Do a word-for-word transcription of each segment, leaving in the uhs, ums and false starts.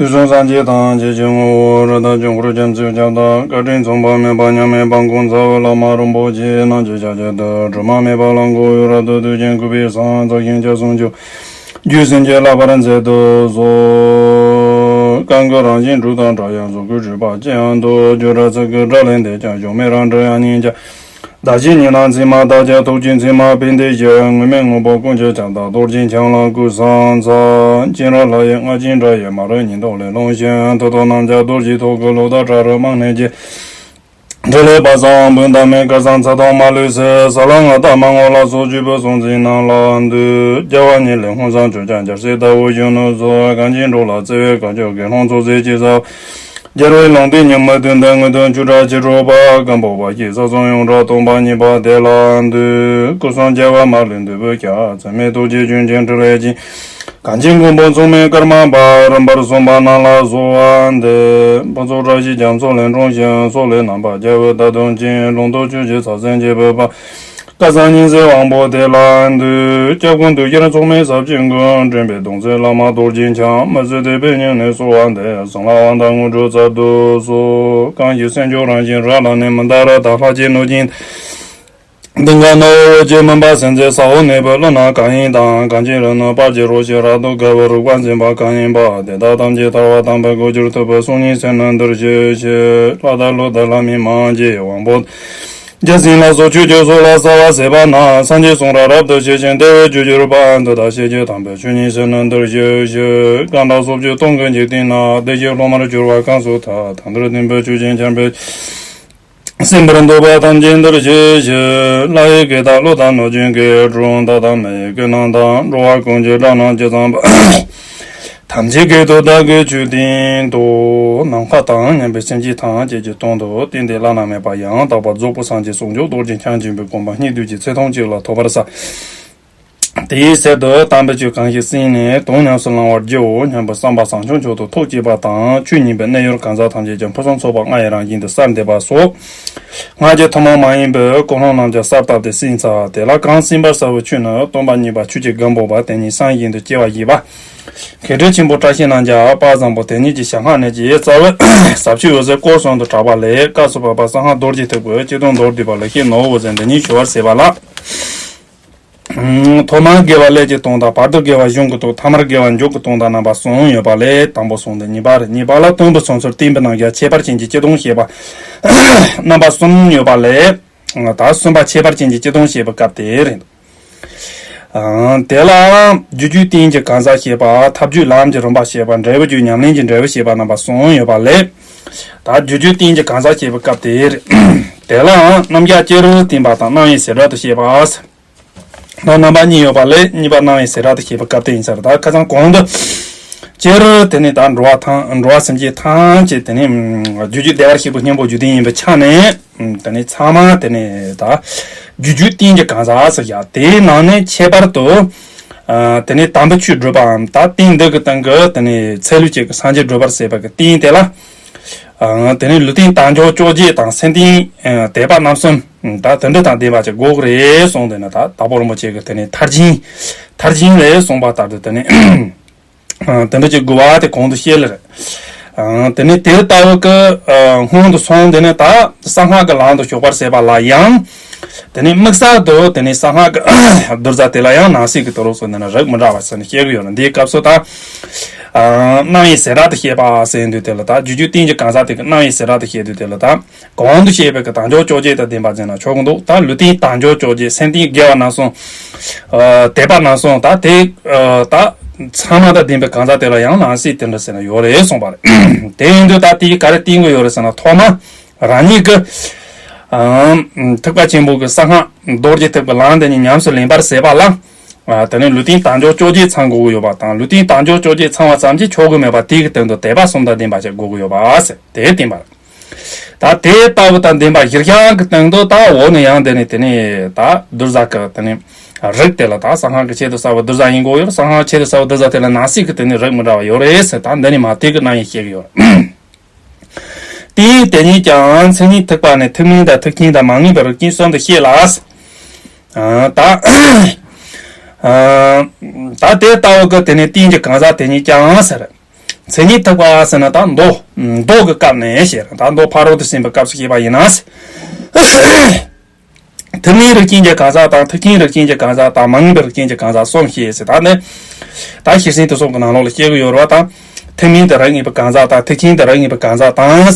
དུས་གསུམ་སངས་རྒྱས་ཐམས་ཅད་ཀྱི་ངོ་བོ། རིགས་དང་དཀྱིལ་འཁོར་རྒྱ་མཚོའི་ཁྱབ་བདག་བཀའ་དྲིན་མཚུངས་པ་མེད་པ་མཉམ་མེད་དཔལ་མགོན་རྩ་བའི་བླ་མ་རིན་པོ་ཆེ་རྣམས་ཀྱི་ཕྱག་རྒྱ་དུ་དྲི་མ་མེད་པ་ལ་འགོད་པའི་རབ་ཏུ་བསྟོད་ཅིང་བཀུར་བའི་གསང་རྩ་ཤིང་རྒྱ་གསུང་ཆོས་བརྒྱུད་སེམས་ཅན་བསླབ་པར་མཛད་དུ་གསོལ། གང་གི་རང་བཞིན་དྲུག་དང་འདྲ་ཡང་གཟུགས་སྐུའི་སྤྲུལ་པ་ཅི་ཡང་འདུག་བརྗོད་བྲལ་ཚིག་གི་སྒྲ་ལས་འདས་ཀྱང་གཞོམ་མེད་རང་གྲོལ་ཡང་སྙིང་རྗེ། བདག་གཞན་གཉིས་སྣང་མཚན་མ་དག་ཀྱང་ཐུགས་རྗེའི་མཚན་མ་ཕན་བདེའི་ཞབས། དངོས་མེད་དངོས་པོ་ཀུན་གྱི་ཁྱབ་བདག་རྡོ་རྗེ་འཆང་ལ་གུས་ཕྱག་འཚལ། སྤྱན་རས་ལྷ་ཡི་རྔ་ཆེན་སྒྲ་ཡིས་མ་རིག་ཉིན་ཐོ་ལས་ལྷུང་ཞིང་མཐུ་སྟོབས་རྣམས་ཀྱང་རྡོ་རྗེའི་ཐོག་གི་གློག་ལྟར་ཕྲ་རབ་རྨང་ནས་སྐྱེས། འབྲུ་ལས་དཔལ་བཟང་བོན་དང་མེ་དཀར་ཟངས་ཚ་དང་མ་ལུས་སྲེག་ས་ལ་ང་དང་མ་ངོ་ལ་སོགས་བཅུ་པོ་སྲོག་འཛིན་རྣམས་ལ་འདུད། རྒྱལ་བ་ཉིད་ལས་ཧཱུྃ་ཟངས་ཆུ་སྐྱར་འབྱར་སྲེག་ལྟ་བུ་བཞིན་ནོ་གསོལ། གངས་ཅན་འགྲོ་ལ་བརྩེ་བས་དཀའ་སྤྱད་དགེ་སློང་ཚོགས་རྫས་ཀྱི་ས། རྒྱལ་བའི་ལུང་བསྟན་ཉི་མ་བདུན་ལྡན་དངོས་དོན་བཅུ་ཕྲག་བཅུ་དྲུག་པ། སྐམ་པོ་བ་ཞིག་ས་གསུམ་ཡོངས་གྲགས་སྟོང་པ་ཉིད་པ་དེ་ལ་འདུད། སྐུ་གསུམ་རྒྱལ་བ་མ་ལུས་འདོད་དཔུང་ཤ། ཚད་མེད་རྡོ་རྗེ་ཅུང་ཅན་ཕྲིན་ལས་ཀྱིས། གངས་ཅན་མགོན་པོ་མཚུངས་མེད་ཀརྨ་པ། རིམ་པར་གསུངས་པ་རྣམས་ལ་གསོལ་བ་འདེབས། ཕུན་ཚོགས་བཀྲ་ཤིས་རྒྱ་མཚོ་ལས་འཁྲུངས་ཤིང་། སོག་ལེ་ནམ་མཁའ་རྒྱལ་པོའི་མདའ་མདུང་ཅན། ལུང་རྟོགས་ཆོས་ཀྱི་ཚ་ཟེར་འབྱེད་པའི་དཔལ། བཀའ་གསང་སྙིང་གསལ་དབང་པོ་དེ་ལ་འདུད། སྐྱབས་མགོན་འདུས་སྤྱིར་མཚུངས་མེད་ཟབ་ཆོས་མགོན། འདྲེན་པའི་གདུང་སྲས་བླ་མ་རྡོ་རྗེ་འཆང་། མི་བསྲུན་དད་པས་སྙིང་ནས་གསོལ་བ་འདེབས། གསང་སྔགས་དབང་ཐང་དངོས་གྲུབ་སྩལ་དུ་གསོལ། གང་ཞིག་སེམས་མཆོག་རང་བཞིན་རབ་ལ་གནས། མནྡ་ར་དང་ལྷ་བཅས་གནོད་སྦྱིན། གདིང་དཀར་ནོར་བུ་ཅན་མུན་པ་སེལ་མཛད་ཟ་འོག་ནས་བུ་ཀླུ་ནག་གང་ཡིན་དང་། གངས་ཅན་རི་ནི་སྤར་གྱི་རོ་ཞིག་རབ་ཏུ་དགའ་བའི་རིག་པ་འཛིན་པ་གང་ཡིན་པ། དེ་དག་ཐམས་ཅད་ཐར་པ་དམ་པའི་གོ་ཆོད་ཐུབ་པའི་གསུང་སྙན་གསན་ནས་འདིར་གཤེགས་ཤིག་ལྷ་དང་ཀླུ་དང་ལྷ་མིན་མང་གི་དབང་པོ། རྒྱལ་སྲིད་ལ་སོགས་ཆོས་ཀྱི་ཚོགས་ལ་གསོལ་བ་འདེབས་པ་ན། སངས་རྒྱས་གསུང་རབ་རབ་ཏུ་ཞི་ཞིང་བདེ་བའི་རྒྱུར་གྱུར་པ། འདི་དག་ཤེས་བྱའི་དམ་པའི་ཆོས་ཉིད་ཟིལ་གནོན་འདིར་གཤེགས་ཤིག་གང་དག་སོ་བཅུ་སྟོང་གི་འཇིག་རྟེན་ན། བདེ་གཤེགས་སློབ་མར་གྱུར་པ་གང་སུ་དག །དེང་འདིར་བསྟན་པའི་ཆོས་ཀྱི་ཆར་འབེབས། གསན་པར་འདོད་པ་ཐམས་ཅད་འདིར་གཤེགས་ཤིག །ལྷ་ཡི་སྐད་དང་ཀླུ་དང་གནོད་སྦྱིན་སྐད། གྲུལ་བུམ་དག་དང་མི་ཡི་སྐད་རྣམས་དང་། འགྲོ་བ་ཀུན་གྱི་སྒྲ་རྣམས་ཇི་ཙམ་པ། ཐམས་ཅད་སྐད་དུ་བདག་གིས་ཆོས་བསྟན་ཏོ། ནམ་མཁའ་དང་མཉམ་པའི་སེམས་ཅན་ཐམས་ཅད་ཀྱི་དོན་དུ་བསྟན་ཏེ་བླ་ན་མེད་པ་ཡང་དག་པར་རྫོགས་པའི་སངས་རྒྱས་ཟུང་འཇུག་རྡོ་རྗེ་འཆང་ཆེན་པོའི་དགོངས་པ་སྙིང་བསྡུས་ཀྱི་ཚིག་ཐུང་གཅིག་ལ་ཐོགས་པར་གསོལ། དེའི་ཚེ་དུ་དམ་པའི་ཆོས་གང་ཞིག་གསན་ནས་དོན་ཉམས་སུ་བླང་བར་བགྱིའོ་སྙམ་པའི་བསམ་པ་བཟང་ཕྱོགས་མཆོག་ཏུ་ཐུགས་བསྐྱེད་པ་དང་། ཆོས་ཉན་པའི་གནས་ཡུལ་གང་ཟག་ཐམས་ཅད་ཀྱང་ཕུན་སུམ་ཚོགས་པ་ལྔ་ཡི་རང་བཞིན་དུ་གསལ་འདེབས་པ་སོགས། སྔགས་ཀྱི་ཐུན་མོང་མ་ཡིན་པའི་ཀུན་སློང་རྣམས་ཀྱང་གསལ་བཏབ་སྟེ་གསན་ཚར། དེ་ལ་གང་གསན་པར་གསོལ་བའི་ཆོས་ནི། སྟོན་པ་གཉིས་པ་ཆོས་ཀྱི་སྒམ་པོ་པ། དེ་ཉིད་སངས་རྒྱས་འདུས་སྐྱེ་བ་བཞི་པ། མཁས་གྲུབ་ཆེན་པོ་བཀྲ་ཤིས་རྣམས་ཀྱང་དཔལ་བཟང་པོ་དེ་ཉིད་ཀྱི་ཞལ་སྔ་ནས་ཀྱི་རྩ་བའི་ཟབ་ཆོས་འོད་ཟེར་སྐོར་གསུམ་དུ་གྲགས་པ་ལས། སྐབས་སུ་བབ་པ་གསང་སྔགས་རྡོ་རྗེ་ཐེག་པའི་སྤྱི་དོན་མདོར་བསྡུས་པ་ལེགས་བཤད་ནོར་བུ་ཟེར་འདི་ཉིད་ཞུ་བར་ཟད་པ་ལགས། ཐོག་མར་དགེ་བ་ཀླད་ཀྱི་སྟོང་དང་། བར་དུ་དགེ་བ་གཞུང་གི་སྟོང་། ཐ་མར་དགེ་བ་མཇུག་གི་སྟོང་དང་རྣམ་པ་གསུམ་ཡོད་པ་ལས། དང་པོ་གསུམ་དེ་གཉིས་པ་རེད། གཉིས་པ་ལ་སྟོན་པའི་གསུང་ཚུལ་བསྟན་པའི་རྣམ་གཞག་ཁྱད་པར་ཅན་གྱི་སྤྱི་དོན་བཤད་པ་རྣམ་པ་གསུམ་ཡོད་པ་ལས། ད་གསུམ་པ་ཁྱད་པར་ཅན་གྱི་སྤྱི་དོན་བཤད་པའི་སྐབས་དེ་རེད། ཨང་། དེ་ལའང་རྒྱུ་རྒྱུད་བསྟན་གྱི་གང་ཟག་བཤད་པ། ཐབས་རྒྱུད་ལམ་གྱི་རིམ་པ་བཤད་པ། འབྲས་བུ་རྒྱུད་ཉམས་ལེན་གྱི་འབྲས་བུ་བཤད་པ་རྣམ་པ་གསུམ་ཡོད་པ་ལས། ད་རྒྱུ་རྒྱུད་བསྟན་གྱི་གང་ཟག་བཤད་པའི་སྐབས་དེ་རེད། དེ་ལའང་རྣམ་གཞག་སྐྱེ་རུ་བསྟན་པ་དང་རྣམ་དབྱེ་ཟེར་སྒྲ་དུ་བཤད་པ། ད་རྣམ་པ་གཉིས་ཡོད་པ་ལས་གཉིས་པ་རྣམ་དབྱེ་ཟེར་སྒྲ་དུ་བཤད་པའི་སྐབས་དེ་ཡིན་ས་རེད། ད་ཁ་སང་གོང་དུ། སྤྱིར་དེ་ནི་ད་འགྲོ་བ་ཐམས་འགྲོ་བ་སེམས་ཅན་ཐམས་ཅད་དེ་ནི་རྒྱུ་རྒྱུད་བདེ་བར་གཤེགས་པའི་སྙིང་པོ་རྒྱུད་ལྡན་ཡིན་པའི་ཆ་ནས། དེ་ནི་ཚང་མ་དེ་ནི་ད་རྒྱུ་རྒྱུད་བསྟན་གྱི་གང་ཟག་ཟེར་ཡ་དེའི་ནང་ནས་ཁྱད་པར་དུ། དེ་ནི་དམ་པའི་ཆོས་སྒྲུབ་པའམ་ད་རྟེན་འདི་གི་སྟེང་གི་དེ་ནི་ཚེ་ལུས་ཅན་གྱི་སངས་རྒྱས་སྒྲུབ་པར་བྱེད་པ་གི་རྟེན་དེ་ལ། དེ་ནི་ལུས་རྟེན་དལ་འབྱོར་བཅོ་བརྒྱད་དང་སེམས་རྟེན་དད་པ་རྣམ་གསུམ་ད་དེ་འདྲ་དང་ལྡན་པ་ཅིག་དགོས་ཀྱི་རེད་གསུངས། དེ་ནི་ད་དྭགས་པོ་རིན་པོ་ཆེ་གི་དེ་ནི་མཐར་ཕྱིན། མཐར་ཕྱིན་ལས་གསུངས་པ་ལྟར་དུ་དེ་ནི། དེ་འདྲ་ཅིག་དགོས་པ་དེ་གོང་དུ་བཤད་ལེ་རེད། དེ་ནི་དེ་ལྟ་བུ་གི་སྔོན་དུ་སོང་དེ་ནི་ད་གསང་སྔགས་ཀྱི་ལམ་དུ་ཞུགས་པར་བྱེད་པ་ལ་ཡང་། དེ་ནི་དམིགས་བསལ་དུ་དེ་ནི་གསང་སྔགས་ཀྱི་བསྡུར་ས་དེ་ལ་ཡང་ནང་གསེས་ཀྱི་དོ་རོགས་སུ་འདི་ནི་རིགས་མི་འདྲ་བ་ཟེར་ནས་བཤད་ཀྱི་ཡོད་རེད། འདིའི་སྐབས་སུ་ད་རྣམ་དབྱེ་ཟེར་སྒྲ་དུ་བཤད་པ་ཟེར་དུས་དེ་ལ་ད་རྒྱུ་རྒྱུད་བསྟན་གྱི་གང་ཟག་དེ་གི་རྣམ་དབྱེ་ཟེར་སྒྲ་དུ་བཤད་དུས་དེ་ལ་ད། གོང་དུ་བཤད་པའི་གི་དལ་འབྱོར་བཅོ་བརྒྱད་དང་ལྡན་པ་ཟེར་ན་ཆོག་གི་འདུག་ད་ལུས་རྟེན་དལ་འབྱོར་བཅོ་བརྒྱད། སེམས་རྟེན་དགེ་བ་རྣམ་གསུམ། དད་པ་རྣམ་གསུམ་ད་དེ། ད་ཚང་མ་དང་ལྡན་པའི་གང་ཟག་དེ་ལ་ཡང་ནང་གསེས་དེ་འདྲ་ཟེར་ན་ཡོད་རེད་གསུངས་པ་རེད། དེ་ཡིན་དུས་ད་དེ་ག་རེ་བསྟན་གྱི་ཡོད་རེད་ཟེར་ན་ཐོག་མ་རང་ཉིད་ཀྱི་ཐེག་པ་ཆེན་པོ་གི་གསང་སྔགས་རྡོ་རྗེ་ཐེག་པའི་ལམ་དེ་ཉིད་ཉམས་སུ་ལེན་པར་བྱེད་པ་ལ། དེ་ནས་ལུས་རྟེན་དལ་འབྱོར་བཅོ་བརྒྱད་ཚང་དགོས་ཀྱི་ཡོད་པ་དང་། ལུས་རྟེན་དལ་འབྱོར་བཅོ་བརྒྱད་ཚང་བ་ཙམ་གྱིས་ཆོག་གི་མེད་པ་དེ་གི་སྟེང་དུ་དད་པ་གསུམ་དང་ལྡན་པ་ཞིག་དགོས་ཀྱི་ཡོད་པ་ཟེར་དེ་བསྟན་པ་རེད། ད་དེ་ལྟ་བུ་དང་ལྡན་པ་གཞིར་བཞག་གི་སྟེང་དུ་ད་འོག་ནས་ཡང་དེ་ནས་དེ་ནས་ད་བསྡུར་ས་གི་དེ་ནས་རིགས་དེ་ལ་ད་གསང་སྔགས་ཀྱི་ཆེད་དུ་བྱ་བའི་བསྡུར་ས་ཡིན་དགོས་ཡོད། གསང་སྔགས་ཆེད་དུ་བྱ་བའི་བསྡུར་ས་དེ་ལ་ནང་གསེས་ཀྱི་དེ་ནས་རིགས་མི་འདྲ་བ་ཡོད་རེད་ཟེར། ད་འདི་ནས་མ་དེ་གི་རྣམ་དབྱེ་བཤད་ཀྱི་ཡོད། དེ་དེ་ཉིད་ཀྱང་མཚན་ཉིད་ཐེག་པ་ནས་ཐེག་དམན་དང་ཐེག་ཆེན་དང་མ་ངེས་པའི་རིགས་ཅན་གསུམ་དུ་བཤད་ལ། ད་ད་དེ་ལྟ་བུ་གི་དེ་ནས་བསྟན་གྱི་གང་ཟག་དེ་ཉིད་ཀྱང་ཟེར། མཚན་ཉིད་ཐེག་པ་ཟེར་ན་ད་མདོ། མདོ་གི་སྐབས་ནས་བཤད་ར། ད་མདོ་ཕ་རོལ་ཏུ་ཕྱིན་པའི་སྐབས་སུ་བཤད་པ་ཡིན་ན། ཐུན་མིན་རིགས་ཅན་གྱི་གང་ཟག་དང་ཐེག་ཆེན་རིགས་ཅན་གྱི་གང་ཟག་དང་མ་ངེས་པའི་རིགས་ཅན་གྱི་གང་ཟག་གསུམ་བཤད་ཟེར། ད་ནི་ད་ཤེར་ཕྱིན་དེ་ཚོ་གི་ནང་ལོགས་ལ་བཤད་ཀྱི་ཡོད་རེད་བ། ད་ཐུན་མིན་དང་རིགས་ངེས་པའི་གང་ཟག་དང་ཐེག་ཆེན་དང་རིགས་ངེས་པའི་གང་ཟག་དང་།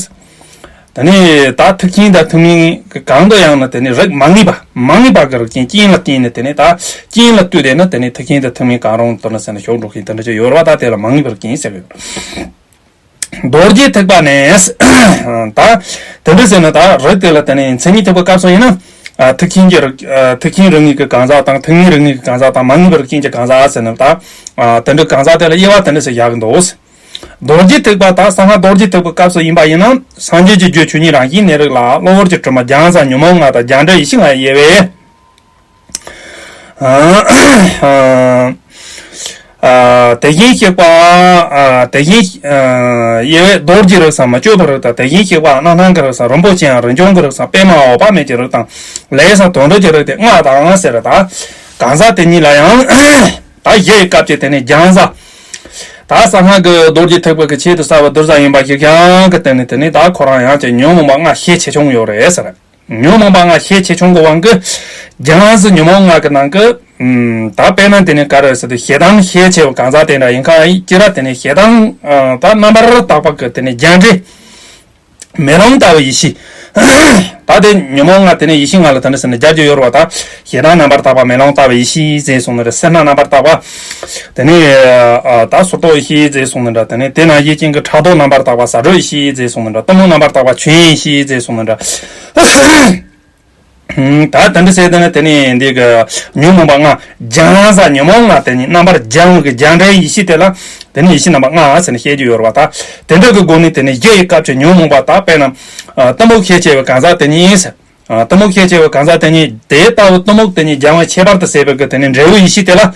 དེ་ནས་ད་ཐེག་ཆེན་དང་ཐུན་མིན་གང་དུ་ཡང་ན་དེ་ནས་རིགས་མ་ངེས་པ། མ་ངེས་པ་གི་རིགས་ཅན་རྐྱེན་ལ་བརྟེན་ནས་དེ་ནས་ད་རྐྱེན་ལ་ལྟོས་ཏེ་ན་དེ་ནས་ཐེག་ཆེན་དང་ཐུན་མིན་གང་རུང་དུ་ན་ཟེར་ན་ཞོག་འགྲོ་མཁན་དེ་འདྲ་ཅིག་ཡོད་རེད་བ། ད་དེ་ལ་མ་ངེས་པའི་རིགས་ཅན་ཟེར་གི་ཡོད་རེད། རྡོ་རྗེ་ཐེག་པ་ནས། ད་དེ་འདྲ་ཟེར་ན་ད་རིགས་དེ་ལ་དེ་ནས་མཚན་ཉིད་ཐེག་པའི་སྐབས་སུ་ཡིན་ན། ཨ། ཐེག་ཆེན་གྱི་རིགས། ཨ། ཐེག་ཆེན་རིགས་ངེས་ཀྱི་གང་ཟག་དང་ཐུན་མིན་རིགས་ངེས་ཀྱི་གང་ཟག་དང་མ་ངེས་པའི་རིགས་ཅན་གྱི་གང་ཟག་ཟེར་ན་ད། ཨ། དེ་འདྲའི་གང་ཟག་དེ་ལ་དབྱེ་བ་དེ་འདྲ་ཟེར་བཞག་གི་འདུག། རྡོ་རྗེ་ཐེག་པ་དང་གསང་སྔགས་རྡོ་རྗེ་ཐེག་པའི་སྐབས་སུ་ཡིན་པ་ཡིན་ན། སངས་རྒྱས་ཀྱི་རྒྱུ་ཆོས་ཉིད་རང་བཞིན་གནས་རིགས་ལ་གློ་བུར་གྱི་དྲི་མ་རྒྱང་ས་ཉོན་མོངས་ལྔ་དང་རྒྱང་འབྲས་ཡེ་ཤེས་ལྔ་ཡི་དབྱེ་བས། ཨ། དེ་བཞིན་གཤེགས་པ། ཨ། དེ་བཞིན། ཨ། དབྱེ་བས་རྡོ་རྗེའི་རིགས་སམ་མི་བསྐྱོད་པའི་རིགས་དང་། དེ་བཞིན་གཤེགས་པ་རྣམ་སྣང་གི་རིགས་སམ་རིན་པོ་ཆེའམ་རིན་འབྱུང་གི་རིགས་སམ་པད་མའམ་འོད་དཔག་མེད་ཀྱི་རིགས་དང་། ལས་སམ་དོན་གྲུབ་ཀྱི་རིགས་ཏེ་ལྔ་དང་ཟེར། ད་གང་ཟག་དེ་ཉིད་ལ་ཡང་ད་བཞི་ཡི་སྐབས་ཀྱི་དེ་ནས་རྒྱང་ས། ད་གསང་སྔགས་ཀྱི་རྡོ་རྗེ་ཐེག་པ་གི་ཆེད་དུ་བསགས་པའི་གདུལ་བྱ་ཡིན་པ་ཞིག་ཀྱང་གི་དེ་ནས་དེ་ནས་ད་ཁོ་རང་ཡང་ཅིག་ཉོན་མོངས་པ་ལྔ་ཤས་ཆེ་ཆུང་ཡོད་རེད་ཟེར། ཉོན་མོངས་པ་ལྔ་ཤས་ཆེ་ཆུང་གི་དབང་གིས་རྒྱང་ས་ཉོན་མོངས་ལྔ་གི་ནང་གི། ཨམ། ད་དཔེར་ན་དེ་ནས་ག་རེ་ཟེར་དུས་ཞེ་སྡང་ཤས་ཆེ་བ་གང་ཟག་དེ་འདྲ་ཡིན་ཁ་ཡིན་ཅི་ར། དེ་ནས་ཞེ་སྡང་། ཨ། ད་རྣམ་པར་དག་པ་གི་དེ་ནས་རྒྱང་འབྲས། མེ་ལོང་ལྟ་བུའི་ཡེ་ཤེས། ད་དེ་ཉོན་མོངས་ལྔ་དེ་ནས་ཡེ་ཤེས་ལྔ་ལ་དེ་འདྲ་ཟེར་ནས་སྦྱར་རྒྱུ་ཡོད་རེད་བ། ད་ཞེ་སྡང་རྣམ་པར་དག་པ་མེ་ལོང་ལྟ་བུའི་ཡེ་ཤེས་ཟེར་སོང་ནི་རེད། སེར་སྣ་རྣམ་པར་དག་པ། དེ་ནས། ཨ། ད་སོར་རྟོག་ཡེ་ཤེས་ཟེར་སོང་ནི་འདྲ། དེ་ནས་དེ་ནང་བཞིན་ཅན་གྱི་ཕྲག་དོག་རྣམ་པར་དག་པ་ཟ་འགྲོ་ཡེ་ཤེས་ཟེར་སོང་ནི་འདྲ། གཏི་མུག་རྣམ་པར་དག་པ་ཆོས་དབྱིངས་ཡེ་ཤེས་ཟེར་སོང་ནི་འདྲ། ད་དེ་འདྲ་ཟེར་དེ་ནི་དེ་ནི་འདི་གི་ཉོན་མོངས་པ་ལྔ། རྒྱང་ས་ཉོན་མོངས་ལྔ་དེ་ནི་རྣམ་པར་རྒྱང་བའི་གི་རྒྱང་འབྲས་ཡེ་ཤེས་དེ་ལ་དེ་ནི་ཡེ་ཤེས་རྣམ་པ་ལྔ་ཟེར་ནས་བཤད་རྒྱུ་ཡོད་རེད་བ། ད་དེ་འདྲ་གི་སྒོ་ནས་དེ་ནི་བཞི་ཡི་སྐབས་ཀྱི་ཉོན་མོངས་པ། ད་དཔེར་ན། ཨ། གཏི་མུག་ཤས་ཆེ་བའི་གང་ཟག་དེ་ཉིད་ཟེར། ཨ། གཏི་མུག་ཤས་ཆེ་བའི་གང་ཟག་དེ་ཉིད་དེ་ལྟ་བུ་གཏི་མུག་དེ་ཉིད་སྦྱང་བའི་ཁྱད་པར་དུ་ཟད་པའི་གི་དེ་ནི་འབྲས་བུ་ཡེ་ཤེས་དེ་ལ།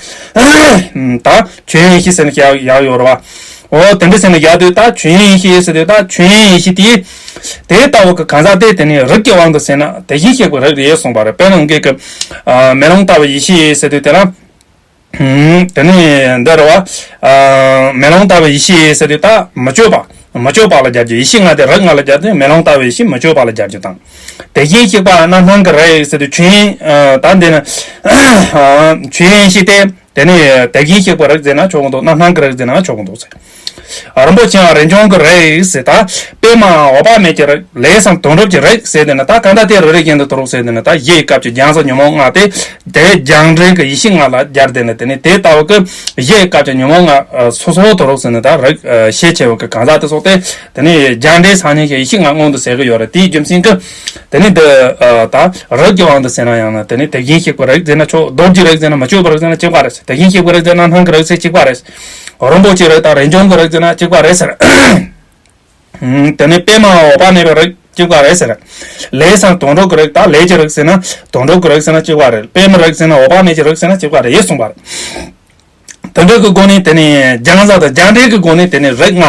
ད་ཆོས་དབྱིངས་ཡེ་ཤེས་ཟེར་ནས་བཞག་ཡག་ཡོད་རེད་བ། འོ་དེ་འདྲ་ཟེར་ནས་བཞག་དུས་ད་ཆོས་དབྱིངས་ཡེ་ཤེས་ཟེར་དུས་ད་ཆོས་དབྱིངས་ཡེ་ཤེས་དེ། དེ་ལྟ་བུ་གི་གང་ཟག་དེ་དེ་ནི་རིགས་ཀྱི་དབང་དུ་ཟེར་ན་དེ་བཞིན་གཤེགས་པའི་རིགས་རེད་གསུངས་པ་རེད། དཔེར་ན་ངེད་ཀྱི། ཨ། མེ་ལོང་ལྟ་བུའི་ཡེ་ཤེས་ཟེར་དུས་དེ་ལ། ཨུམ། དེ་ནི་འདི་རེད་བ། ཨ། མེ་ལོང་ལྟ་བུའི་ཡེ་ཤེས་ཟེར་དུས་ད་མི་བསྐྱོད་པ། མི་བསྐྱོད་པ་ལ་སྦྱར་རྒྱུ། ཡེ་ཤེས་ལྔ་དེ་རིགས་ལྔ་ལ་སྦྱར་དུས་མེ་ལོང་ལྟ་བུའི་ཡེ་ཤེས་མི་བསྐྱོད་པ་ལ་སྦྱར་རྒྱུ་དང་། དེ་བཞིན་གཤེགས་པ་རྣམ་སྣང་གི་རིགས་ཟེར་དུས་ཆོས་དབྱིངས། ཨ། ད་འདི་ནི། ཨ། ཆོས་དབྱིངས་ཡེ་ཤེས་དེ། དེ་ནི་དེ་བཞིན་གཤེགས་པའི་རིགས་ཟེར་ན་ཆོག་གི་འདུག། རྣམ་སྣང་གི་རིགས་ཟེར་ན་ཆོག་གི་འདུག་ཟེར། རིན་པོ་ཆེའམ་རིན་འབྱུང་གི་རིགས་ཟེར། ད་པད་མའམ་འོད་དཔག་མེད་ཀྱི་རིགས། ལས་སམ་དོན་གྲུབ་ཀྱི་རིགས་ཟེར་དེ་ནི་ད་གང་ལྟར་དེ་རེ་རེ་བཞིན་དུ་དོ་རུག་ཟེར་དེ་ནི་ད་བཞི་ཡི་སྐབས་ཀྱི་རྒྱང་ས་ཉོན་མོངས་ལྔ་དེ། དེ་རྒྱང་འབྲས་ཀྱི་ཡེ་ཤེས་ལྔ་ལ་སྦྱར་དེ་ནི་དེ་ནི་དེ་ལྟ་བུ་གི་བཞི་ཡི་སྐབས་ཀྱི་ཉོན་མོངས་ལྔ་སོ་སོ་དོ་རུག་ཟེར་ནི་ད་རིགས། ཨ། ཤས་ཆེ་བ་གི་གང་ཟག་དེ་སོགས་ཏེ། དེ་ནི་རྒྱང་འབྲས་སང་ཉིན་གྱི་ཡེ་ཤེས་ལྔ་མངོན་དུ་ཟེར་གི་ཡོད་རེད། དེའི་རྒྱུ་མཚན་གྱིས། དེ་ནི་འདི། ཨ། ད་རིགས་ཀྱི་དབང་དུ་ཟེར་ན་ཡང་ན་དེ་ནི་དེ་བཞིན་གཤེགས་པའི་རིགས་ཟེར་ན་ཆོག། རྡོ་རྗེའི་རིགས་ཟེར་ན་མི་བསྐྱོད་པའི་རིགས་ཟེར་ན་གཅིག་པ་རེད། དེ་བཞིན་གཤེགས་པའི་རིགས་ཟེར་ན་རྣམ་སྣང་གི་རིགས་ཟེར་གཅིག་པ་རེད། རིན་པོ་ཆེའི་རིགས་དང་རིན་འབྱུང་གི་རིགས་ཟེར་ན་གཅིག་པ་རེད་ཟེར། ཨུམ། དེ་ནི་པད་མའམ་འོད་དཔག་མེད་པའི་རིགས་གཅིག་པ་རེད་ཟེར། ལས་སམ་དོན་གྲུབ་ཀྱི་རིགས་དང་ལས་ཀྱི་རིགས་ཟེར་ན་དོན་གྲུབ་ཀྱི་རིགས་ཟེར་ན་གཅིག་པ་རེད། པད་མའི་རིགས་ཟེར་ན་འོད་དཔག་མེད་ཀྱི་རིགས་ཟེར་ན་གཅིག་པ་རེད་གསུངས་པ་རེད། དེ་འདྲ་གི་སྒོ་ནས་དེ་ནི་རྒྱང་ས་དང་རྒྱང་འབྲས་ཀྱི་སྒོ་ནས་དེ་ནི་རིགས་ལྔ།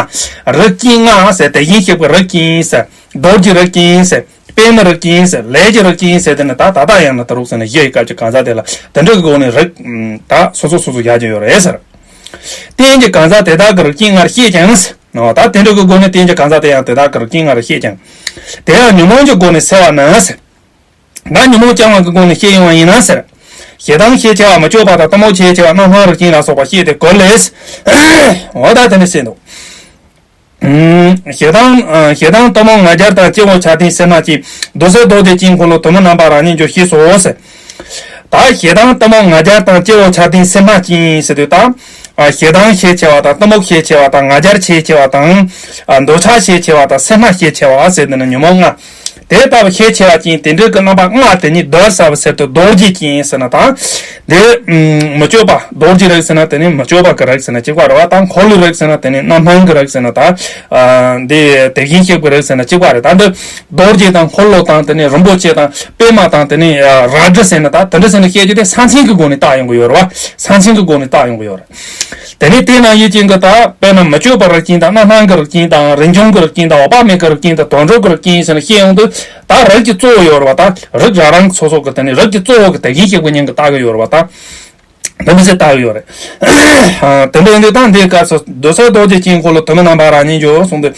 རིགས་ཅན་ལྔ་ཟེར། དེ་བཞིན་གཤེགས་པའི་རིགས་ཅན་ཟེར། རྡོ་རྗེའི་རིགས་ཅན་ཟེར། པད་མའི་རིགས་ཅན་ཟེར། ལས་ཀྱི་རིགས་ཅན་ཟེར། དེ་ནི་ད་ད་ལྟ་ཡང་ན་དོ་རུག་ཟེར་ནས་བཞི་ཡི་སྐབས་ཀྱི་གང་ཟག་དེ་ལ་དེ་འདྲ་གི་སྒོ་ནས་རིགས། ད་སོ་སོ་སོ་སོ་བཞག་གི་ཡོད་རེད་ཟེར། རྟེན་གྱི་གང་ཟག་དེ་དག་གི་རིགས་ཅན་ལྔར་བཤད་ཀྱང་། ད་དེ་འདྲ་གི་སྒོ་ནས་རྟེན་གྱི་གང་ཟག་དེ་ཡང་དེ་དག་གི་རིགས་ཅན་ལྔར་བཤད་ཀྱང་། དེ་ཡང་ཉོན་མོངས་ཀྱི་སྒོ་ནས་སེལ་བ་ནི་ཟེར། ད་ཉོན་མོངས་སྦྱང་བ་གི་སྒོ་ནས་བཤད་ཡོང་བ་ཡིན་ན་ཟེར། ཞེ་སྡང་ཤས་ཆེ་བ་མི་བསྐྱོད་པ་དང་གཏི་མུག་ཤས་ཆེ་བ་རྣམ་སྣང་རིགས་ཅན་ལ་སོགས་པ་བཤད་དེ་གོ་ལས། འོ་ད་དེ་ནི་ཟེར་འདུག། ཞེ་སྡང་། ཞེ་སྡང་གཏི་མུག་ང་རྒྱལ་དང་སྐྱེ་བོ་ཆགས་ལྡན་སེར་སྣ་ཅན། འདུ་བྱེད་རྡོ་རྗེ་ཅན་འཁོར་ལོ་དུ་མའི་རྣམ་པ་རང་ཉིད་འགྱུར་ཞེས་སོ་ཟེར། ད་ཞེ་སྡང་གཏི་མུག་ང་རྒྱལ་དང་སྐྱེ་བོ་ཆགས་ལྡན་སེར་སྣ་ཅན་ཟེར་དུས་ད། ཞེ་སྡང་ཤས་ཆེ་བ་དང་གཏི་མུག་ཤས་ཆེ་བ་དང་ང་རྒྱལ་ཤས་ཆེ་བ་དང་། འདོད་ཆགས་ཤས་ཆེ་བ་དང་སེར་སྣ་ཤས་ཆེ་བ་ཟེར་དེ་ནི་ཉོན་མོངས་ལྔ། དེ་ལྟ་བུ་ཤས་ཆེ་བ་ཅན་དེ་འདྲའི་གི་རྣམ་པ་ལྔ་དེ་ཉིད་འདོད་ཟ་བ་ཟེར་དུས་རྡོ་རྗེ་ཅན་ཟེར་ན་ད། དེ་མི་བསྐྱོད་པ། རྡོ་རྗེ་རིགས་ཟེར་ན་དེ་ནི་མི་བསྐྱོད་པ་གི་རིགས་ཟེར་ན་གཅིག་པ་རེད་བ། ད་འཁོར་ལོའི་རིགས་ཟེར་ན་དེ་ནི་རྣམ་སྣང་གི་རིགས་ཟེར་ན་ད། འདི་དེ་བཞིན་གཤེགས་པའི་རིགས་ཟེར་ན་གཅིག་པ་རེད། ད་འདི་རྡོ་རྗེ་དང་འཁོར་ལོ་དང་དེ་ནི་རིན་པོ་ཆེ་དང་པད་མ་དང་དེ་ནི་རལ་གྲི་ཟེར་ན་ད་དེ་འདྲ་ཟེར་ན་བཤད་རྒྱུ་དེ་ས་མཚན་གི་སྒོ་ནས་བཏགས་ཡོང་གི་ཡོད་རེད་བ། ས་མཚན་གི་སྒོ་ནས་བཏགས་ཡོང་གི་ཡོད་རེད། དེ་ནས་དེ་ནང་བཞིན་ཅན་གྱི་ད་དཔེར་ན་མི་བསྐྱོད་པའི་རིགས་ཅན་དང་རྣམ་སྣང་གི་རིགས་ཅན་དང་རིན་འབྱུང་གི་རིགས་ཅན་དང་འོད་དཔག་མེད་ཀྱི་རིགས་ཅན་དང་དོན་གྲུབ་ཀྱི་རིགས་ཅན་ཟེར་ནས་བཤད་ཡོང་དུས་ད་རིགས་ཀྱི་གཙོ་བོ་ཡོད་རེད་བ། ད་རིགས་རང་རང་སོ་སོ་གི་དེ་ནས་རིགས་ཀྱི་གཙོ་བོ་གི་དེ་བཞིན་གཤེགས་པའི་མིང་གིས་བཏགས་ཀྱི་ཡོད་རེད་བ། ད་ དེ་འདྲ་ཞིག་བཏགས་ཡོད་རེད། དེ་འདྲ་ཡིན་དུས་ད་འདི་སྐབས་སུ་འདོད་སོགས་རྡོ་རྗེ་ཅན། འཁོར་ལོ་དུ་མའི་རྣམ་པར་རང་བཞིན་བརྗོད་གསུངས་ཏེ།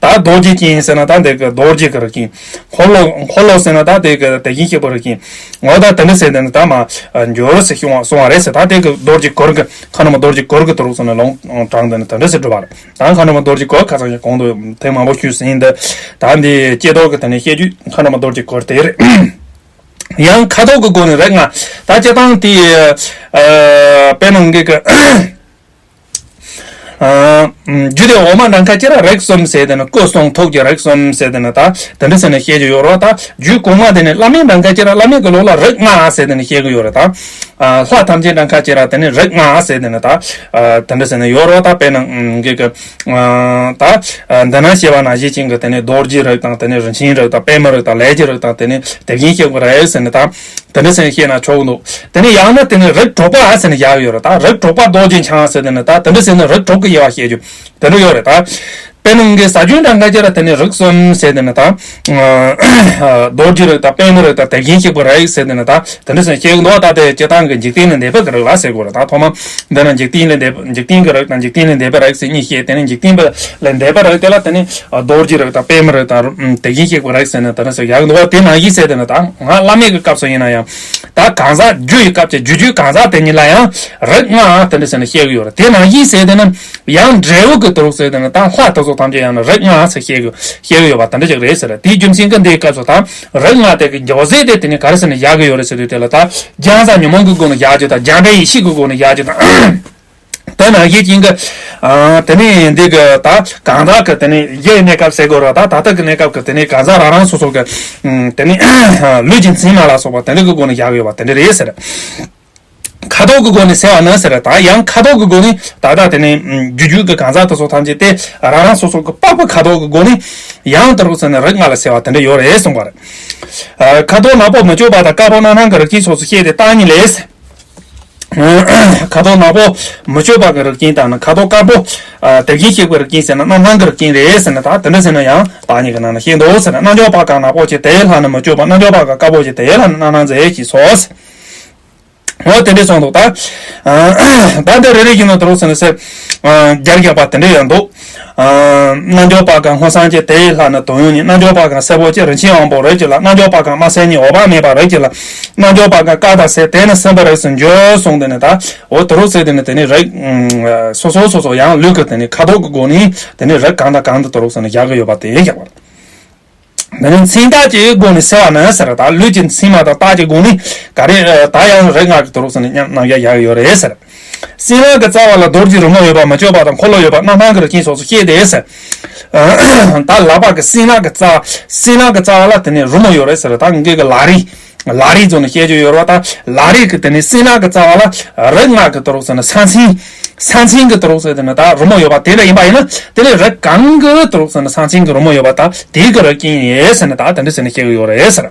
ད་རྡོ་རྗེ་ཅན་ཟེར་ན་ད་འདི་གི་རྡོ་རྗེ་གི་རིགས་ཅན། འཁོར་ལོ་འཁོར་ལོ་ཟེར་ན་ད་དེ་གི་དེ་བཞིན་གཤེགས་པའི་རིགས་ཅན། འོ་ད་དེ་འདྲ་ཟེར་དེ་ནི་ད་མ་འགྱུར་ཟེར་གསུངས་པ་རེད་ཟེར། ད་དེ་གི་རྡོ་རྗེ་གུར་གི་མཁའ་འགྲོ་མ་རྡོ་རྗེ་གུར་གི་དུ་རུ་སོང་ནས་ལུང་དྲངས་དེ་ནི་དེ་འདྲ་ཟེར་གྲུབ་པ་རེད། ད་མཁའ་འགྲོ་མ་རྡོ་རྗེ་གུར་ཁ་སང་གོང་དུ་ཐེངས་མང་པོ་ཞུས་ཟིན་ཏེ། ད་འདི་ཀྱེ་རྡོར་གི་དེ་ནི་བཤད་རྒྱུད་མཁའ་འགྲོ་མ་རྡོ་རྗེ་གུར་དེ་རེད། ཡང་ཁ་དོག་གི་སྒོ་ནས་རིགས་ལྔ། ད་སྤྱིར་བཏང་དེ་ཨ་དཔེར་ན་ངེད་ཀྱི་ཨ་རྒྱུད་སྡེ་འོག་མ་འདྲ་ཁ་ཅིག་ལ་རིགས་གསུམ་ཟེར་དེ་ནི་སྐུ་གསུང་ཐུགས་ཀྱི་རིགས་གསུམ་ཟེར་དེ་ནི་ད་དེ་འདྲ་ཟེར་ནས་བཤད་ཀྱི་ཡོད་རེད། ད་རྒྱུད་གོང་མ་དེ་ནི་བླ་མེད་འདྲ་ཁ་ཅིག་ལ་བླ་མེད་ཀྱི་ལུགས་ལ་རིགས་ལྔ་ཟེར་དེ་ནི་བཤད་ཀྱི་ཡོད་རེད། ད་ཨ་ལྷ་ཐམས་ཅད་འདྲ་ཁ་ཅིག་ལ་དེ་ནི་རིགས་ལྔ་ཟེར་དེ་ནི་ད་ཨ་དེ་འདྲ་ཟེར་ནས་ཡོད་རེད། ད་དཔེར་ན་ངེད་ཀྱི་ཨ་ད་ཨ་འདི་ན་བཤད་པ་ནང་བཞིན་ཅན་གྱི་དེ་ནི་རྡོ་རྗེ་རིགས་དང་། དེ་ནི་རིན་ཆེན་རིགས་དང་། པདྨ་རིགས་དང་། ལས་ཀྱི་རིགས་དང་། དེ་ནི་དེ་བཞིན་གཤེགས་པའི་རིགས་ཟེར་ནས་ད་དེ་འདྲ་ཟེར་ནས་བཤད་ན་ཆོག་གི་འདུག་དེ་ནི་ཡང་ན་དེ་ནི་རིགས་དྲུག་པ་ཟེར་ནས་བཞག་ཡོད་རེད། ད་རིགས་དྲུག་པ་རྡོ་རྗེ་འཆང་ཟེར་དེ་ནི་ད་དེ་འདྲ་ཟེར་ནས་རིགས་དྲུག་གི་དབྱེ་བ་བཤད་རྒྱུ་དེ་འདྲ་ཡོད་རེད། ད་དཔེར་ན་ངེད་ཀྱི་ཟ་རྒྱུ་འདྲ་ཁ་ཅིག་ལ་དེ་ནི་རིགས་གསུམ་ཟེར་དེ་ནི་ད་ཨ་རྡོ་རྗེ་རིགས་དང་། པདྨ་རིགས་དང་། དེ་བཞིན་གཤེགས་པའི་རིགས་ཟེར་དེ་ནི་ད་དེ་འདྲ་ཟེར་ནས་བཤད་གི་འདུག་ད་དེ་སྤྱིར་བཏང་གི་འཇིག་རྟེན་ལས་འདས་པའི་གི་རིགས་ལ་ཟེར་དགོས་རེད། ད་ཐོག་མ་འདི་ན་འཇིག་རྟེན་ལས་འདས་པ། འཇིག་རྟེན་གྱི་རིགས་དང་། འཇིག་རྟེན་ལས་འདས་པའི་རིགས་ཟེར་གཉིས་བཤད། དེ་ནི་འཇིག་རྟེན་པ་ལས་འདས་པའི་རིགས་དེ་ལ་དེ་ནི་རྡོ་རྗེ་རིགས་དང་། པདྨ་རིགས་དང་། དེ་བཞིན་གཤེགས་པའི་རིགས་ཟེར་ནས་དེ་འདྲ་ཟེར་ཡག་འདུག་བ། དེ་ནང་བཞིན་ཟེར་དེ་ནི་ད་སྔགས་བླ་མེད་ཀྱི་སྐབས་སུ་ཡིན་ན་ཡང་ད་གང་ཟག་རྒྱུད་ཀྱི་སྐབས་ཀྱི་རྒྱུད་རྒྱུད་གང་ཟག་དེ་ཉིད་ལ་ཡང་རིགས་ལྔ་དེ་འདྲ་ཟེར་ནས་བཤད་གི་ཡོད་རེད། དེ་ནང་བཞིན་ཟེར་དེ་ནི་ཡང་འབྲས་བུ་གི་དུ་རུ་ཟེར་དེ་ནི་ད་ལྷ་དེ་ཚོ་ཐམས་ཅད་ཡང་ན་རིགས་ལྔ་ཟེར་བཤད་གི་བཤད་གི་ཡོད་པ་དེ་འདྲ་ཅིག་རེད་ཟེར། དེའི་རྒྱུ་མཚན་གྱིས་འདིའི་སྐབས་སུ་ད་རིགས་ལྔ་དེ་གི་མཇུག་ཟེར་དེ་དེ་ནི་ག་རེ་ཟེར་ནས་བཞག་གི་ཡོད་རེད་ཟེར་དུས། དེ་ལ་ད་སྦྱང་བ་ཉོན་མོངས་ཀྱི་སྒོ་ནས་བཞག་རྒྱུ་དང་། སྦྱང་བའི་ཡེ་ཤེས་ཀྱི་སྒོ་ནས་བཞག་རྒྱུ་དང་། དེ་ནང་བཞིན་ཅན་གྱི་ཨ་དེ་ནས་འདི་གི་ད་གང་ཟག་གི་དེ་ནས་གཞིའི་གནས་སྐབས་ཟེར་དགོས་རེད། ད་ད་ལྟ་གི་གནས་སྐབས་ཀྱི་དེ་ནས་གང་ཟག་རང་རང་སོ་སོ་གི་ཨ་དེ་ནས་ལུས་ཀྱི་མཚན་མ་ལ་སོགས་པ་དེ་འདྲ་གི་སྒོ་ནས་བཞག་ཡོད་པ་དེ་འདྲ་རེད་ཟེར། ཁ་དོག་གི་སྒོ་ནས་ཟེར་བ་ན་ཟེར། ད་ཡང་ཁ་དོག་གི་སྒོ་ནས་ད་ལྟ་དེ་ནས་རྒྱུད་རྒྱུད་ཀྱི་གང་ཟག་དེ་ཚོ་ཐམས་ཅད་དེ་རང་རང་སོ་སོ་གི་པགས་པའི་ཁ་དོག་གི་སྒོ་ནས་ཡང་དེ་རུ་ཟེར་ནས་རིགས་ལྔ་ལ་ཟེར་བ་དེ་འདྲ་ཡོད་རེད་གསུངས་པ་རེད། ཁ་དོག་ནག་པོ་མི་བསྐྱོད་པ་དང་། དཀར་པོ་རྣམ་སྣང་གི་རིགས་ཅན་སོགས་སུ་བཤད་དེ་རྟགས་གཉིས་ལས། ཁ་དོག་ནག་པོ་མི་བསྐྱོད་པ་གི་རིགས་ཅན་དང་ནི། ཁ་དོག་དཀར་པོ་ཨ་དེ་བཞིན་གཤེགས་པའི་རིགས་ཅན་ཟེར་ན་རྣམ་སྣང་གི་རིགས་ཅན་རེད་ཟེར་ནས། ད་དེ་འདྲ་ཟེར་ན་ཡང་རྟགས་གཉིས་ཀྱི་ནང་ན་བཤད་འདུག་ཟེར་ན། རྣལ་འབྱོར་པ་གང་ནག་པོ་ཆེ་དེ་ལྷ་ནི་མི་བསྐྱོད་པ། རྣལ་འབྱོར་པ་གང་དཀར་པོ་ཆེ་དེ་ལྷ་ནི་རྣམ་སྣང་མཛད་ཅེས་སོ། འོ་དེ་འདྲ་གསུངས་འདུག་ད་ཨ་ད་འདི་རེ་རེ་བཞིན་དུ་དེ་རུ་ཟེར་ནས་ཟེར་ཨ་སྦྱར་བཞག་པ་དེ་འདྲ་ཡང་འདུག་ཨ་རྣལ་འབྱོར་པ་གང་སྔོ་སངས་རྒྱས་དེ་ལྷ་ནི་དོན་ཡོད་ཉིད། རྣལ་འབྱོར་པ་གང་སེར་པོ་ཆེ་རིན་ཆེན་དབང་པོ་རིགས་ཀྱི་ལྷ། རྣལ་འབྱོར་པ་གང་དམར་སེར་གཉིས་འོད་དཔག་མེད་པ་རིགས་ཀྱི་ལྷ། རྣལ་འབྱོར་པ་གང་དཀར་དང་སེར་དེ་ནི་སྲིན་པོའི་རིགས་སུ་འགྱུར་གསུངས་ཏེ་ནི། ད་འོ་དེ་རུ་ཟེར་དེ་ནི་དེ་ནི་རིགས་ཨ་སོ་སོ་སོ་སོ་ཡང་ལུས་ཀྱི་དེ་ནི་ཁ་དོག་གི་སྒོ་ནས་དེ་ནི་རིགས་གང་དང་གང་དུ་དེ་རུ་ཟེར་ནས་བཞག་གི་ཡོད་པ་དེ་བཞག་པ་རེད། དེ་ནི་མཚན་རྟགས་ཀྱི་སྒོ་ནས་ཟེར་བ་ནི་ཟེར། ད་ལུས་ཀྱི་མཚན་མ་དང་རྟགས་ཀྱི་སྒོ་ནས་ག་རེ་ད་ཡང་རིགས་ལྔ་གི་དེ་རུ་ཟེར་ནས་མཉམ་རྣམ་གཞག་བཞག་གི་ཡོད་རེད་ཟེར། སྲིན་ལག་གི་རྩ་བ་ལ་རྡོ་རྗེ་རི་མོ་ཡོད་པ་མི་བསྐྱོད་པ་དང་། འཁོར་ལོ་ཡོད་པ་རྣམ་སྣང་གི་རིགས་ཅན་སོགས་སུ་བཤད་དེ་ཟེར། ད་ལག་པ་གི་སྲིན་ལག་གི་རྩ་སྲིན་ལག་གི་རྩ་བ་ལ་དེ་ནས་རི་མོ་ཡོད་རེད་ཟེར། ད་ངེད་ཀྱི་ལག་རིས་ལག་རིས་ཚོ་ནས་བཤད་རྒྱུ་ཡོད་རེད་བ། ད་ལག་རིས་ཀྱི་དེ་ནས་སྲིན་ལག་གི་རྩ་བ་ལ་རིགས་ལྔ་གི་དེ་རུ་ཟེར་ན་ས་མཚན་ས་མཚན་གྱི་དེ་རུ་ཟེར་དེ་ནས་ད་རི་མོ་ཡོད་པ་དེ་འདྲ་ཡིན་པ་ཡིན་ན། དེ་ནས་རིགས་གང་གི་དེ་རུ་ཟེར་ན་ས་མཚན་གྱི་རི་མོ་ཡོད་པ་ད་དེ་གི་རིགས་ཅན་ཡིན་ཟེར་ནས་ད་དེ་འདྲ་ཟེར་ནས་བཤད་གི་ཡོད་རེད་ཟེར།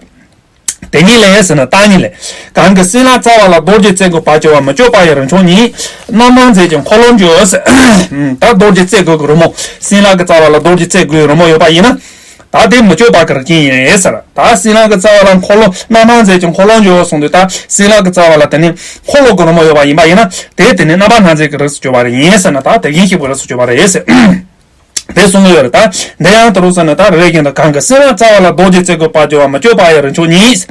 དེ་ཉིད་ལས་ཟེར་ན་རྟགས་གཉིས་ལས། གང་གི་སྲིན་ལག་རྩ་བ་ལ་རྡོ་རྗེ་རྩེ་དགུ་བར་གྱུར་པ་མི་བསྐྱོད་པ་ཡི་རིན་མཆོག་ཉིད། རྣམ་སྣང་མཛད་ཅིང་འཁོར་ལོར་འགྱུར་ཟེར། ད་རྡོ་རྗེ་རྩེ་དགུ་གི་རི་མོ། སྲིན་ལག་གི་རྩ་བ་ལ་རྡོ་རྗེ་རྩེ་དགུའི་རི་མོ་ཡོད་པ་ཡིན་ན། ད་དེ་མི་བསྐྱོད་པ་གི་རིགས་ཅན་ཡིན་ཟེར། ད་སྲིན་ལག་གི་རྩ་བ་ལ་འཁོར་ལོ་རྣམ་སྣང་མཛད་ཅིང་འཁོར་ལོར་འགྱུར་གསུངས་དུས། ད་སྲིན་ལག་གི་རྩ་བ་ལ་དེ་ནི་འཁོར་ལོ་གི་རི་མོ་ཡོད་པ་ཡིན་པ་ཡིན་ན། དེ་དེ་ནི་རྣམ་པར་སྣང་མཛད་ཀྱི་རིགས་སུ་གྱུར་པ་རེད་ཡིན་ཟེར་ན། ད་དེ་བཞིན་གཤེགས་པའི་རིགས་སུ་གྱུར་པ་རེད་ཟེར། དེ་གསུངས་ཡོད་རེད། ད་འདི་ཡང་དེ་རུ་ཟེར་ན། ད་རེ་རེ་བཞིན་དུ་གང་གི་སྲིན་ལག་རྩ་བ་ལ་རྡོ་རྗེ་རྩེ་དགུ་བར་གྱུར་པ་མི་བསྐྱོད་པ་ཡི་རིན་མཆོག་ཉིད།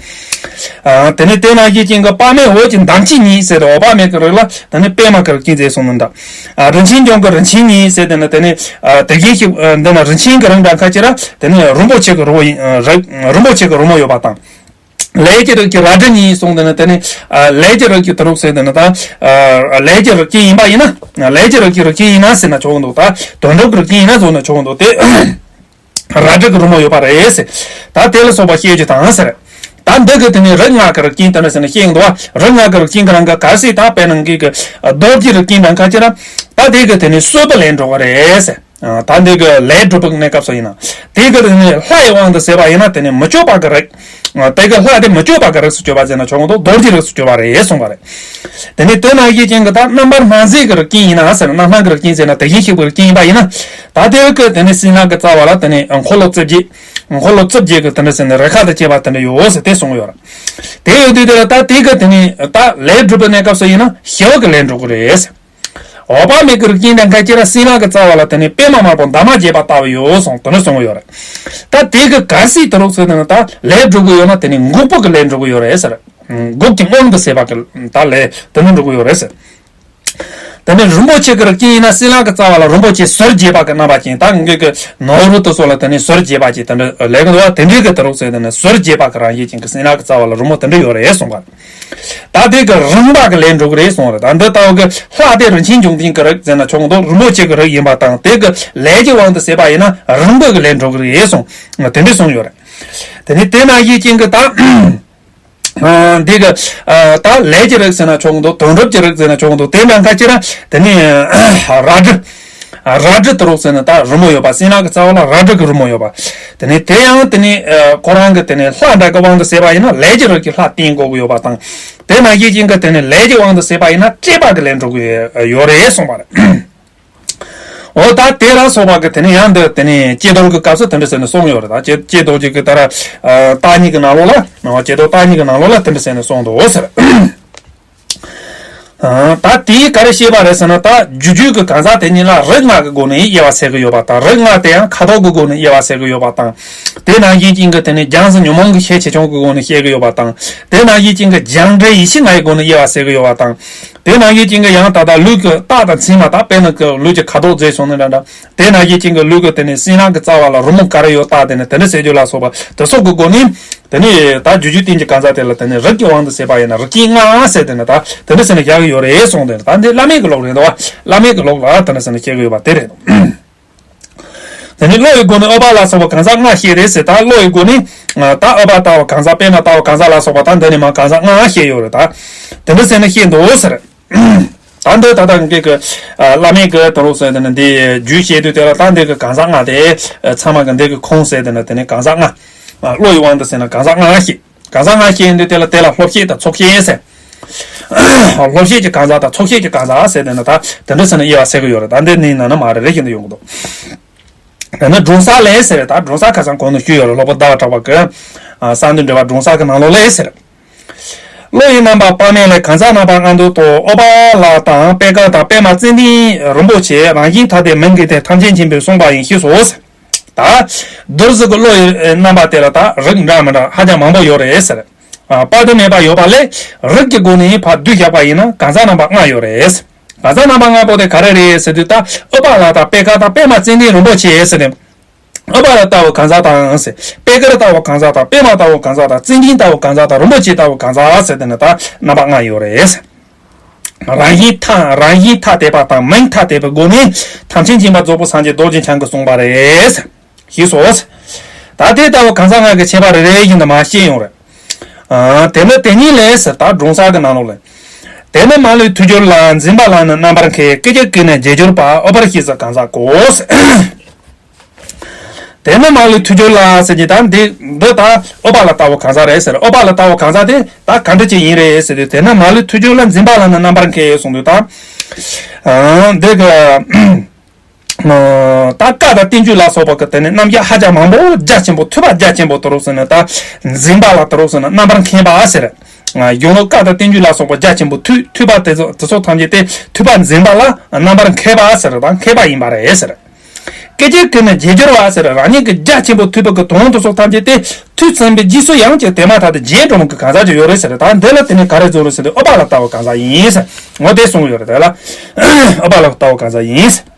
ཨ་དེ་ནི་དེ་ནང་བཞིན་ཅན་གྱི་དཔག་མེད་འོད་ཀྱི་འདམ་སྐྱེས་ཉིད་ཟེར་ཏེ། འོད་དཔག་མེད་ཀྱི་རིགས་ལ་དེ་ནི་པདྨ་གི་རིགས་ཅན་ཟེར་གསུངས་ནི་འདྲ། ཨ་རིན་ཆེན་ལྗོངས་ཀྱི་རིན་ཆེན་ཉིད་ཟེར་དེ་ནི་དེ་ནི་ཨ་དེ་བཞིན་གཤེགས་འདི་ན་རིན་ཆེན་གྱི་རིགས་འདྲ་ཁ་ཅིག་ལ་དེ་ནི་རིན་པོ་ཆེ་གི་རི་བོ་ཡིན། ཨ་རིན་རིན་པོ་ཆེ་གི་རི་མོ་ཡོད་པ་དང་། ལས་ཀྱི་རིགས་ཀྱི་རལ་གྲི་ཉིད་གསུངས་དེ་ནི་དེ་ནི་ཨ་ལས་ཀྱི་རིགས་ཀྱི་དེ་རུ་ཟེར་དེ་ནི་ད་ཨ་ལས་ཀྱི་རིགས་ཅན་ཡིན་པ་ཡིན་ན། ལས་ཀྱི་རིགས་ཀྱི་རིགས་ཅན་ཡིན་ན་ཟེར་ན་ཆོག་གི་འདུག་ད་དོན་གྲུབ་ཀྱི་རིགས་ཅན་ཡིན་ན་བཟོ་ན་ཆོག་གི་འདུག་སྟེ། རལ་གྲི་གི་རི་མོ་ཡོད་པ་རེད་ཟེར། ད་དེ་ལ་སོགས་པ་བཤད་རྒྱུ་དང་ཟེར། ད་འདི་གི་དེ་ནི་རིགས་ལྔ་གི་རིགས་ཅན་དེ་འདྲ་ཟེར་ནས་བཤད་ཡོང་འདུག་བ། རིགས་ལྔ་གི་རིགས་ཅན་གྱི་རང་གི་གལ་སྲིད་ད་དཔེར་ན་ངེད་ཀྱི་རྡོ་རྗེ་རིགས་ཅན་དང་ཁ་ཅིག་ལ་ད་དེ་གི་དེ་ནི་གསོད་པ་ལས་འགྲོ་བ་རེད་ཟེར། ད་འདི་གི་ལས་སྒྲུབ་པའི་གནས་སྐབས་སུ་ཡིན་ན། དེ་གི་དེ་ནི་ལྷ་ཡི་དབང་དུ་བྱས་པ་ཡིན་ན་དེ་ནི་མི་བསྐྱོད་པ་གི་རིགས། དེ་གི་ལྷ་དེ་མི་བསྐྱོད་པ་གི་རིགས་སུ་གྱུར་པ་ཟེར་ན་ཆོག་གི་འདུག་རྡོ་རྗེ་རིགས་སུ་གྱུར་པ་རེད་གསུངས་པ་རེད། དེ་ནི་དེ་ན་ཡིད་ཅན་གི་ད་རྣམ་པར་སྣང་མཛད་གི་རིགས་ཅན་ཡིན་ན་ཟེར་ན་རྣམ་སྣང་གི་རིགས་ཅན་ཟེར་ན་དེ་བཞིན་གཤེགས་པའི་རིགས་ཅན་ཡིན་པ་ཡིན་ན། ད་དེ་གི་དེ་ནི་སྲིན་ལག་གི་རྩ་བ་ལ་དེ་ནི་འཁོར་ལོ་རྩིབས་བརྒྱད། འཁོར་ལོ་རྩིབས་བརྒྱད་གི་དེ་འདྲ་ཟེར་ནས་རེ་ཁ་དང་བཅས་པ་དེ་འདྲ་ཡོད་ཟེར་དེ་གསུངས་ཡོད་ར། དེ་ཡོད་དུས་དེ་ལ་ད་དེ་གི་དེ་ནི་ད་ལས་སྒྲུབ་པའི་གནས་སྐབས་སུ་ཡིན་ན་ཞི་བ་གི་ལས་འགྲུབ་གི་རེད། འོད་དཔག་མེད་ཀྱི་རིགས་ཅན་དང་ཁ་ཅིག་ར་སྲིན་ལག་གི་རྩ་བ་ལ་དེ་ནི་པད་མ་དམར་པོ་འདབ་མ་བརྒྱད་པ་ལྟ་བུ་ཡོད་གསུངས་དེ་ནི་གསུངས་ཡོད་རེད། ད་དེ་གི་གལ་སྲིད་དུ་རོགས་ཟེར་ན་ད་ལས་སྒྲུབ་གི་ཡོད་ན་དེ་ནི་འགོག་པ་གི་ལས་འགྲུབ་གི་ཡོད་རེད་ཟེར། འགོག་གི་དབང་དུ་བྱས་པ་གི་ད་ལས་དེ་ནི་འགྲུབ་གི་ཡོད་རེད་ཟེར། དེ་ནི་རིན་པོ་ཆེ་གི་རིགས་ཅན་ཡིན་ན་སྲིན་ལག་གི་རྩ་བ་ལ་རིན་པོ་ཆེ་ཟུར་བརྒྱད་པ་གི་རྣམ་པ་ཅན་ད་ངེད་ཀྱི་ནོར་བུ་དེ་ཚོ་ལ་དེ་ནི་ཟུར་བརྒྱད་པ་ཅན་དེ་འདྲ་ལས་གི་འདུག་བ། དེ་འདྲའི་གི་དུ་རོགས་ཟེར་དེ་ནི་ཟུར་བརྒྱད་པ་གི་རང་བཞིན་ཅན་གི་སྲིན་ལག་གི་རྩ་བ་ལ་རིན་པོ་དེ་འདྲ་ཡོད་རེད་གསུངས་པ། ད་དེ་གི་རིམ་པ་གི་ལས་འགྲུབ་གི་རེད་གསུངས་རེད། ད་འདི་ལྟ་བུ་གི་ལྷ་དེ་རིན་ཆེན་འབྱུང་ལྡན་གི་རིགས་ཟེར་ན་ཆོག་འདུག་རིན་པོ་ཆེ་གི་རིགས་ཡིན་པ་དང་དེ་གི་ལས་ཀྱི་དབང་དུ་བྱས་པ་ཡིན་ན་རིན་པོ་གི་ལས་འགྲུབ་གི་རེད་གསུངས། དེ་འདྲ་གསུངས་ཡོད་རེད། དེ་ནི་དེ་ན་ཡིད་ཅན་གི་ད་འདི་གི་ད་ལས་ཀྱི་རིགས་ཟེར་ན་ཆོག་འདུག་དོན་གྲུབ་ཀྱི་རིགས་ཟེར་ན་ཆོག་འདུག་དེ་འདྲ་ཁ་ཅིག་ར་དེ་ནི་རལ་གྲི། རལ་གྲི་དུ་རོགས་ཟེར་ན་ད་རི་མོ་ཡོད་པ། སྲིན་ལག་གི་རྩ་བ་ལ་རལ་གྲི་གི་རི་མོ་ཡོད་པ། དེ་ནས་དེ་ཡང་དེ་ནས་ཁོ་རང་གི་དེ་ནས་ལྷ་འདྲ་གི་དབང་དུ་བྱས་པ་ཡིན་ན་ལས་ཀྱི་རིགས་ཀྱི་ལྷ་བསྟེན་དགོས་ཀྱི་ཡོད་པ་དང་། དེ་ན་ཡིད་ཅན་གྱི་དེ་ནས་ལས་ཀྱི་དབང་དུ་བྱས་པ་ཡིན་ན་སྤྲད་པ་གི་ལས་འགྲུབ་ཀྱི་ཡོད་རེད་གསུངས་པ་རེད། འོ་ད་དེ་ལ་སོགས་པ་གི་དེ་ནས་ཡང་འདི་དེ་ནས་ཀྱེ་རྡོར་གི་སྐབས་སུ་དེ་འདྲ་ཟེར་ནས་གསུངས་ཡོད་རེད། ད་ཀྱེ་ཀྱེ་རྡོར་གྱི་གི་ད་ར་བརྟག་གཉིས་ཀྱི་ནང་ལོགས་ལ་ཀྱེ་རྡོར་བརྟག་གཉིས་ཀྱི་ནང་ལོགས་ལ་དེ་འདྲ་ཟེར་ནས་གསུངས་འདུག་ཟེར། ད་དེས་ག་རེ་བཤད་པ་རེད་ཟེར་ན། ད་རྒྱུ་རྒྱུད་ཀྱི་གང་ཟག་དེ་ཉིད་ལ་རིགས་ལྔ་གི་སྒོ་ནས་དབྱེ་བ་ཕྱེ་གི་ཡོད་པ་དང་། རིགས་ལྔ་དེ་ཡང་ཁ་དོག་གི་སྒོ་ནས་དབྱེ་བ་ཕྱེ་གི་ཡོད་པ་དང་། དེ་ནང་བཞིན་ཅན་གྱི་དེ་ནི་སྦྱངས་སུ་ཉོན་མོངས་ཀྱི་ཤས་ཆེ་ཆུང་གི་སྒོ་ནས་བཤད་གི་ཡོད་པ་དང་། དེ་ནང་བཞིན་ཅན་གྱི་སྦྱངས་འབྲས་ཡིད་ཆེས་ལྔ་ཡི་སྒོ་ནས་དབྱེ་བ་ཕྱེ་གི་ཡོད་པ་དང་། དེ་ནང་བཞིན་ཅན་གྱི་ཡང་ད་ལྟ་ལུས་ཀྱི་རྟགས་དང་མཚན་མ་དག་དཔེར་ན་ལུས་ཀྱི་ཁ་དོག་བརྗེས་སོང་ནི་འདྲ་འདྲ། དེ་ནང་བཞིན་ཅན་གྱི་ལུས་ཀྱི་དེ་ནི་སྲིན་ལག་གི་རྩ་བ་ལ་རི་མོ་ག་རེ་ཡོད་རྟགས་དེ་ནི་དེ་འདྲ་ཟེར་རྒྱུ་ལ་སོགས་པ་དེ་སོགས་ཀྱི་སྒོ་ནས། དེ་ནས་ད་རྒྱུ་རྒྱུད་རྟེན་གྱི་གང་ཟག་དེ་ལ་དེ་ནས་རིགས་ཀྱི་དབང་དུ་བྱས་པ་ཡིན་ན་རིགས་ཅན་ལྔ་ཟེར་དེ་ནས་ད་དེ་འདྲ་ཟེར་ནས་བཞག་གི་ཡོད་རེད་གསུངས་ཏེ། ད་འདི་བླ་མེད་ཀྱི་ལུགས་རེད་འདུག་བ། བླ་མེད་ཀྱི་ལུགས་ལ་དེ་འདྲ་ཟེར་ནས་བཤད་ཀྱི་ཡོད་པ་དེ་རེད། དེ་ནས་བློ་ཡི་སྒོ་ནས་ཨུཏྤ་ལ་སོགས་པ་གང་ཟག་ལྔ་བཤད་རེད་ཟེར། ད་བློ་ཡི་སྒོ་ནས་ད་ཨུཏྤ་ལ་ལྟ་བུ་གང་ཟག་པདྨ་ལྟ་བུ་གང་ཟག་ལ་སོགས་པ་ད་འདི་ནས་མ་གང་ཟག་ལྔ་བཤད་ཡོད་རེད། ད་དེ་འདྲ་ཟེར་ནས་བཤད་འདུག་ཟེར། ད་འདི་ད་ལྟ་འདི་གི་བླ་མེད་ཀྱི་དོན་ལུགས་ཟེར་དེ་ནི་འདི་རྒྱུད་བཤད་དུས་དེ་ལ་ད་འདི་གི་གང་ཟག་ལྔ་དེ་ཚང་མ་གི་འདི་གི་ཁུངས་ཟེར་དེ་ནི་དེ་ནི་གང་ཟག་ལྔ། བློ་ཡི་དབང་དུ་ཟེར་ན་གང་ཟག་ལྔ་བཤད། གང་ཟག་ལྔ་བཤད་འདི་དེ་ལ་དེ་ལ་སློབ་བཤད་དང་ཚོགས་བཤད་ཟེར། སློབ་བཤད་ཀྱི་གང་ཟག་དང་ཚོགས་བཤད་ཀྱི་གང་ཟག་ཟེར་དེ་ནི་ད་དེ་འདྲ་ཟེར་ནས་དབྱེ་བ་ཕྱེ་གི་ཡོད་རེད། ད་འདི་ནི་ནང་ན་མ་རེ་རེ་བཞིན་དུ་ཡོང་གི་འདུག་དེ་ནི་སྒྲུང་གསར་ལས་ཟེར་རེད། ད་སྒྲུང་གསར་ཁ་སང་གོང་དུ་ཞུས་ཡོད་རེད། སློབ་དཔོན་ཟླ་བ་གྲགས་པ་གི་གསར་འདོན་འགྲེལ་པ་སྒྲུང་གསར་གྱི་ནང་ལོགས་ལས་ཟེར། བློ་ཡི་རྣམ་པ་དཔག་མེད་ལས། གང་ཟག་རྣམ་པ་ལྔ་འདོད་དོ། ཨུཏྤ་ལ་དང་པད་དཀར་དང་པདྨ་ཙནྡན་རིན་པོ་ཆེ། རང་བཞིན་ཐ་དད་མིང་གི་སྟེ། ཐམས་ཅད་མཁྱེན་པས་གསུངས་པ་ཡིན། ཞེས་སོ། ད་རྡོར་གཟུགས་ཀྱི་བློ་ཡི་རྣམ་པ་དེ་ལ་ད་རིགས་འདྲ་མི་འདྲ་ཧ་ཅང་མང་པོ་ཡོད་རེད་ཟེར། དཔག་ཏུ་མེད་པ་ཡོད་པ་ལས་རིགས་ཀྱི་སྒོ་ནས་ཕར་བསྡུས་བཞག་པ་ཡིན་ན་གང་ཟག་རྣམ་པ་ལྔ་ཡོད་རེད། གང་ཟག་རྣམ་པ་ལྔ་པོ་དེ་ག་རེ་རེད་ཟེར་དུས། ད་ཨུཏྤ་ལ་དང་པད་དཀར་དང་པདྨ་ཙནྡན་རིན་པོ་ཆེ་ཟེར་ནས། ཨུཏྤ་ལ་ལྟ་བུ་གང་ཟག་དང་ཟེར། པད་དཀར་ལྟ་བུ་གང་ཟག་དང་པདྨ་ལྟ་བུ་གང་ཟག་དང་ཙནྡན་ལྟ་བུ་གང་ཟག་དང་རིན་པོ་ཆེ་ལྟ་བུ་གང་ཟག་ཟེར་དེ་ནི་ད་རྣམ་པ་ལྔ་ཡོད་རེད། རང་བཞིན་ཐ་རང་བཞིན་ཐ་དད་པ་དང་མིང་ཐ་དད་པའི་སྒོ་ནས་ཐམས་ཅད་མཁྱེན་པ་རྫོགས་པའི་སངས་རྒྱས་རྡོ་རྗེ་འཆང་གིས་གསུངས་པ་རེད། ཞེས་སོ། ད་དེ་ལྟ་བུ་གང་ཟག་ལྔ་གི་ཁྱད་པར་རེ་རེ་བཞིན་དུ་མར་བཤད་ཡོང་རེད། ཨ། དེ་ནི་དེ་ཉིད་ལས་ཟེར། ད་སྒྲུང་གསར་གྱི་ནང་ལོགས་ལས། དེ་ནི་མ་ལུས་ཐོས་གྱུར་ལ། འཛིན་པ་ལ་ནི་རྣམ་པར་མཁས། སྐད་ཅིག་གིས་ནི་བརྗེད་གྱུར་པ། ཨུཏྤལ་ཞེས་བྱ་གང་ཟག་གོ། དེ་ནི་མ་ལུས་ཐོས་གྱུར་ལ་ཟེར་གྱི་ད་འདི་འདི་ད་ཨུཏྤལ་ལ་ལྟ་བུ་གང་ཟག་རེད་ཟེར། ཨུཏྤལ་ལ་ལྟ་བུ་གང་ཟག་དེ་ད་ག་འདྲ་ཅིག་ཡིན་རེད་ཟེར་དུས། དེ་ནི་མ་ལུས་ཐོས་གྱུར་ལ། འཛིན་པ་ལ་ནི་རྣམ་པར་མཁས་གསུངས་དུས་ད། ཨ། འདི་གི་ད་བཀའ་དང་བསྟན་བཅོས་ལ་སོགས་པ་གི་དེ་ནི་རྣམ་གཞག་ཧ་ཅང་མང་པོ་རྒྱ་ཆེན་པོ། ཐོས་པ་རྒྱ་ཆེན་པོ་དུ་རུ་ཟེར་ནས་ད་འཛིན་པ་ལ་དུ་རུ་ཟེར་ནས་རྣམ་པར་མཁས་པ་ཟེར། ཡོངས་ལུགས་བཀའ་དང་བསྟན་བཅོས་ལ་སོགས་པ་རྒྱ་ཆེན་པོ་ཐོས་ཐོས་པ་དེ་ཚོ་དེ་ཚོ་ཐམས་ཅད་དེ་ཐོས་པ་འཛིན་པ་ལ་རྣམ་པར་མཁས་པ་ཟེར་དང་མཁས་པ་ཡིན་པ་རེད་ཟེར། སྐད་ཅིག་གིས་ནི་བརྗེད་གྱུར་པ་ཟེར། རང་ཉིད་ཀྱི་རྒྱ་ཆེན་པོ་ཐོས་པ་གི་དོན་དེ་ཚོ་ཐམས་ཅད་དེ་ཐོས་ཚར་བའི་རྗེས་སུ་ཡང་ཅིག་དེ་མ་ཐག་ཏུ་བརྗེད་འགྲོ་མི་གི་གང་ཟག་ཅིག་ཡོད་རེད་ཟེར། ད་འདི་ལ་དེ་ནི་ག་རེ་ཟེར་རེད་ཟེར་དུས་ཨུཏྤལ་ལ་ལྟ་བུ་གང་ཟག་ཡིན་ཟེར། ངོ་དེ་གསུངས་ཡོད་རེད། དེ་ལ་ཨུཏྤལ་ལ་ལྟ་བུ་གང་ཟག་ཡིན་ཟེར།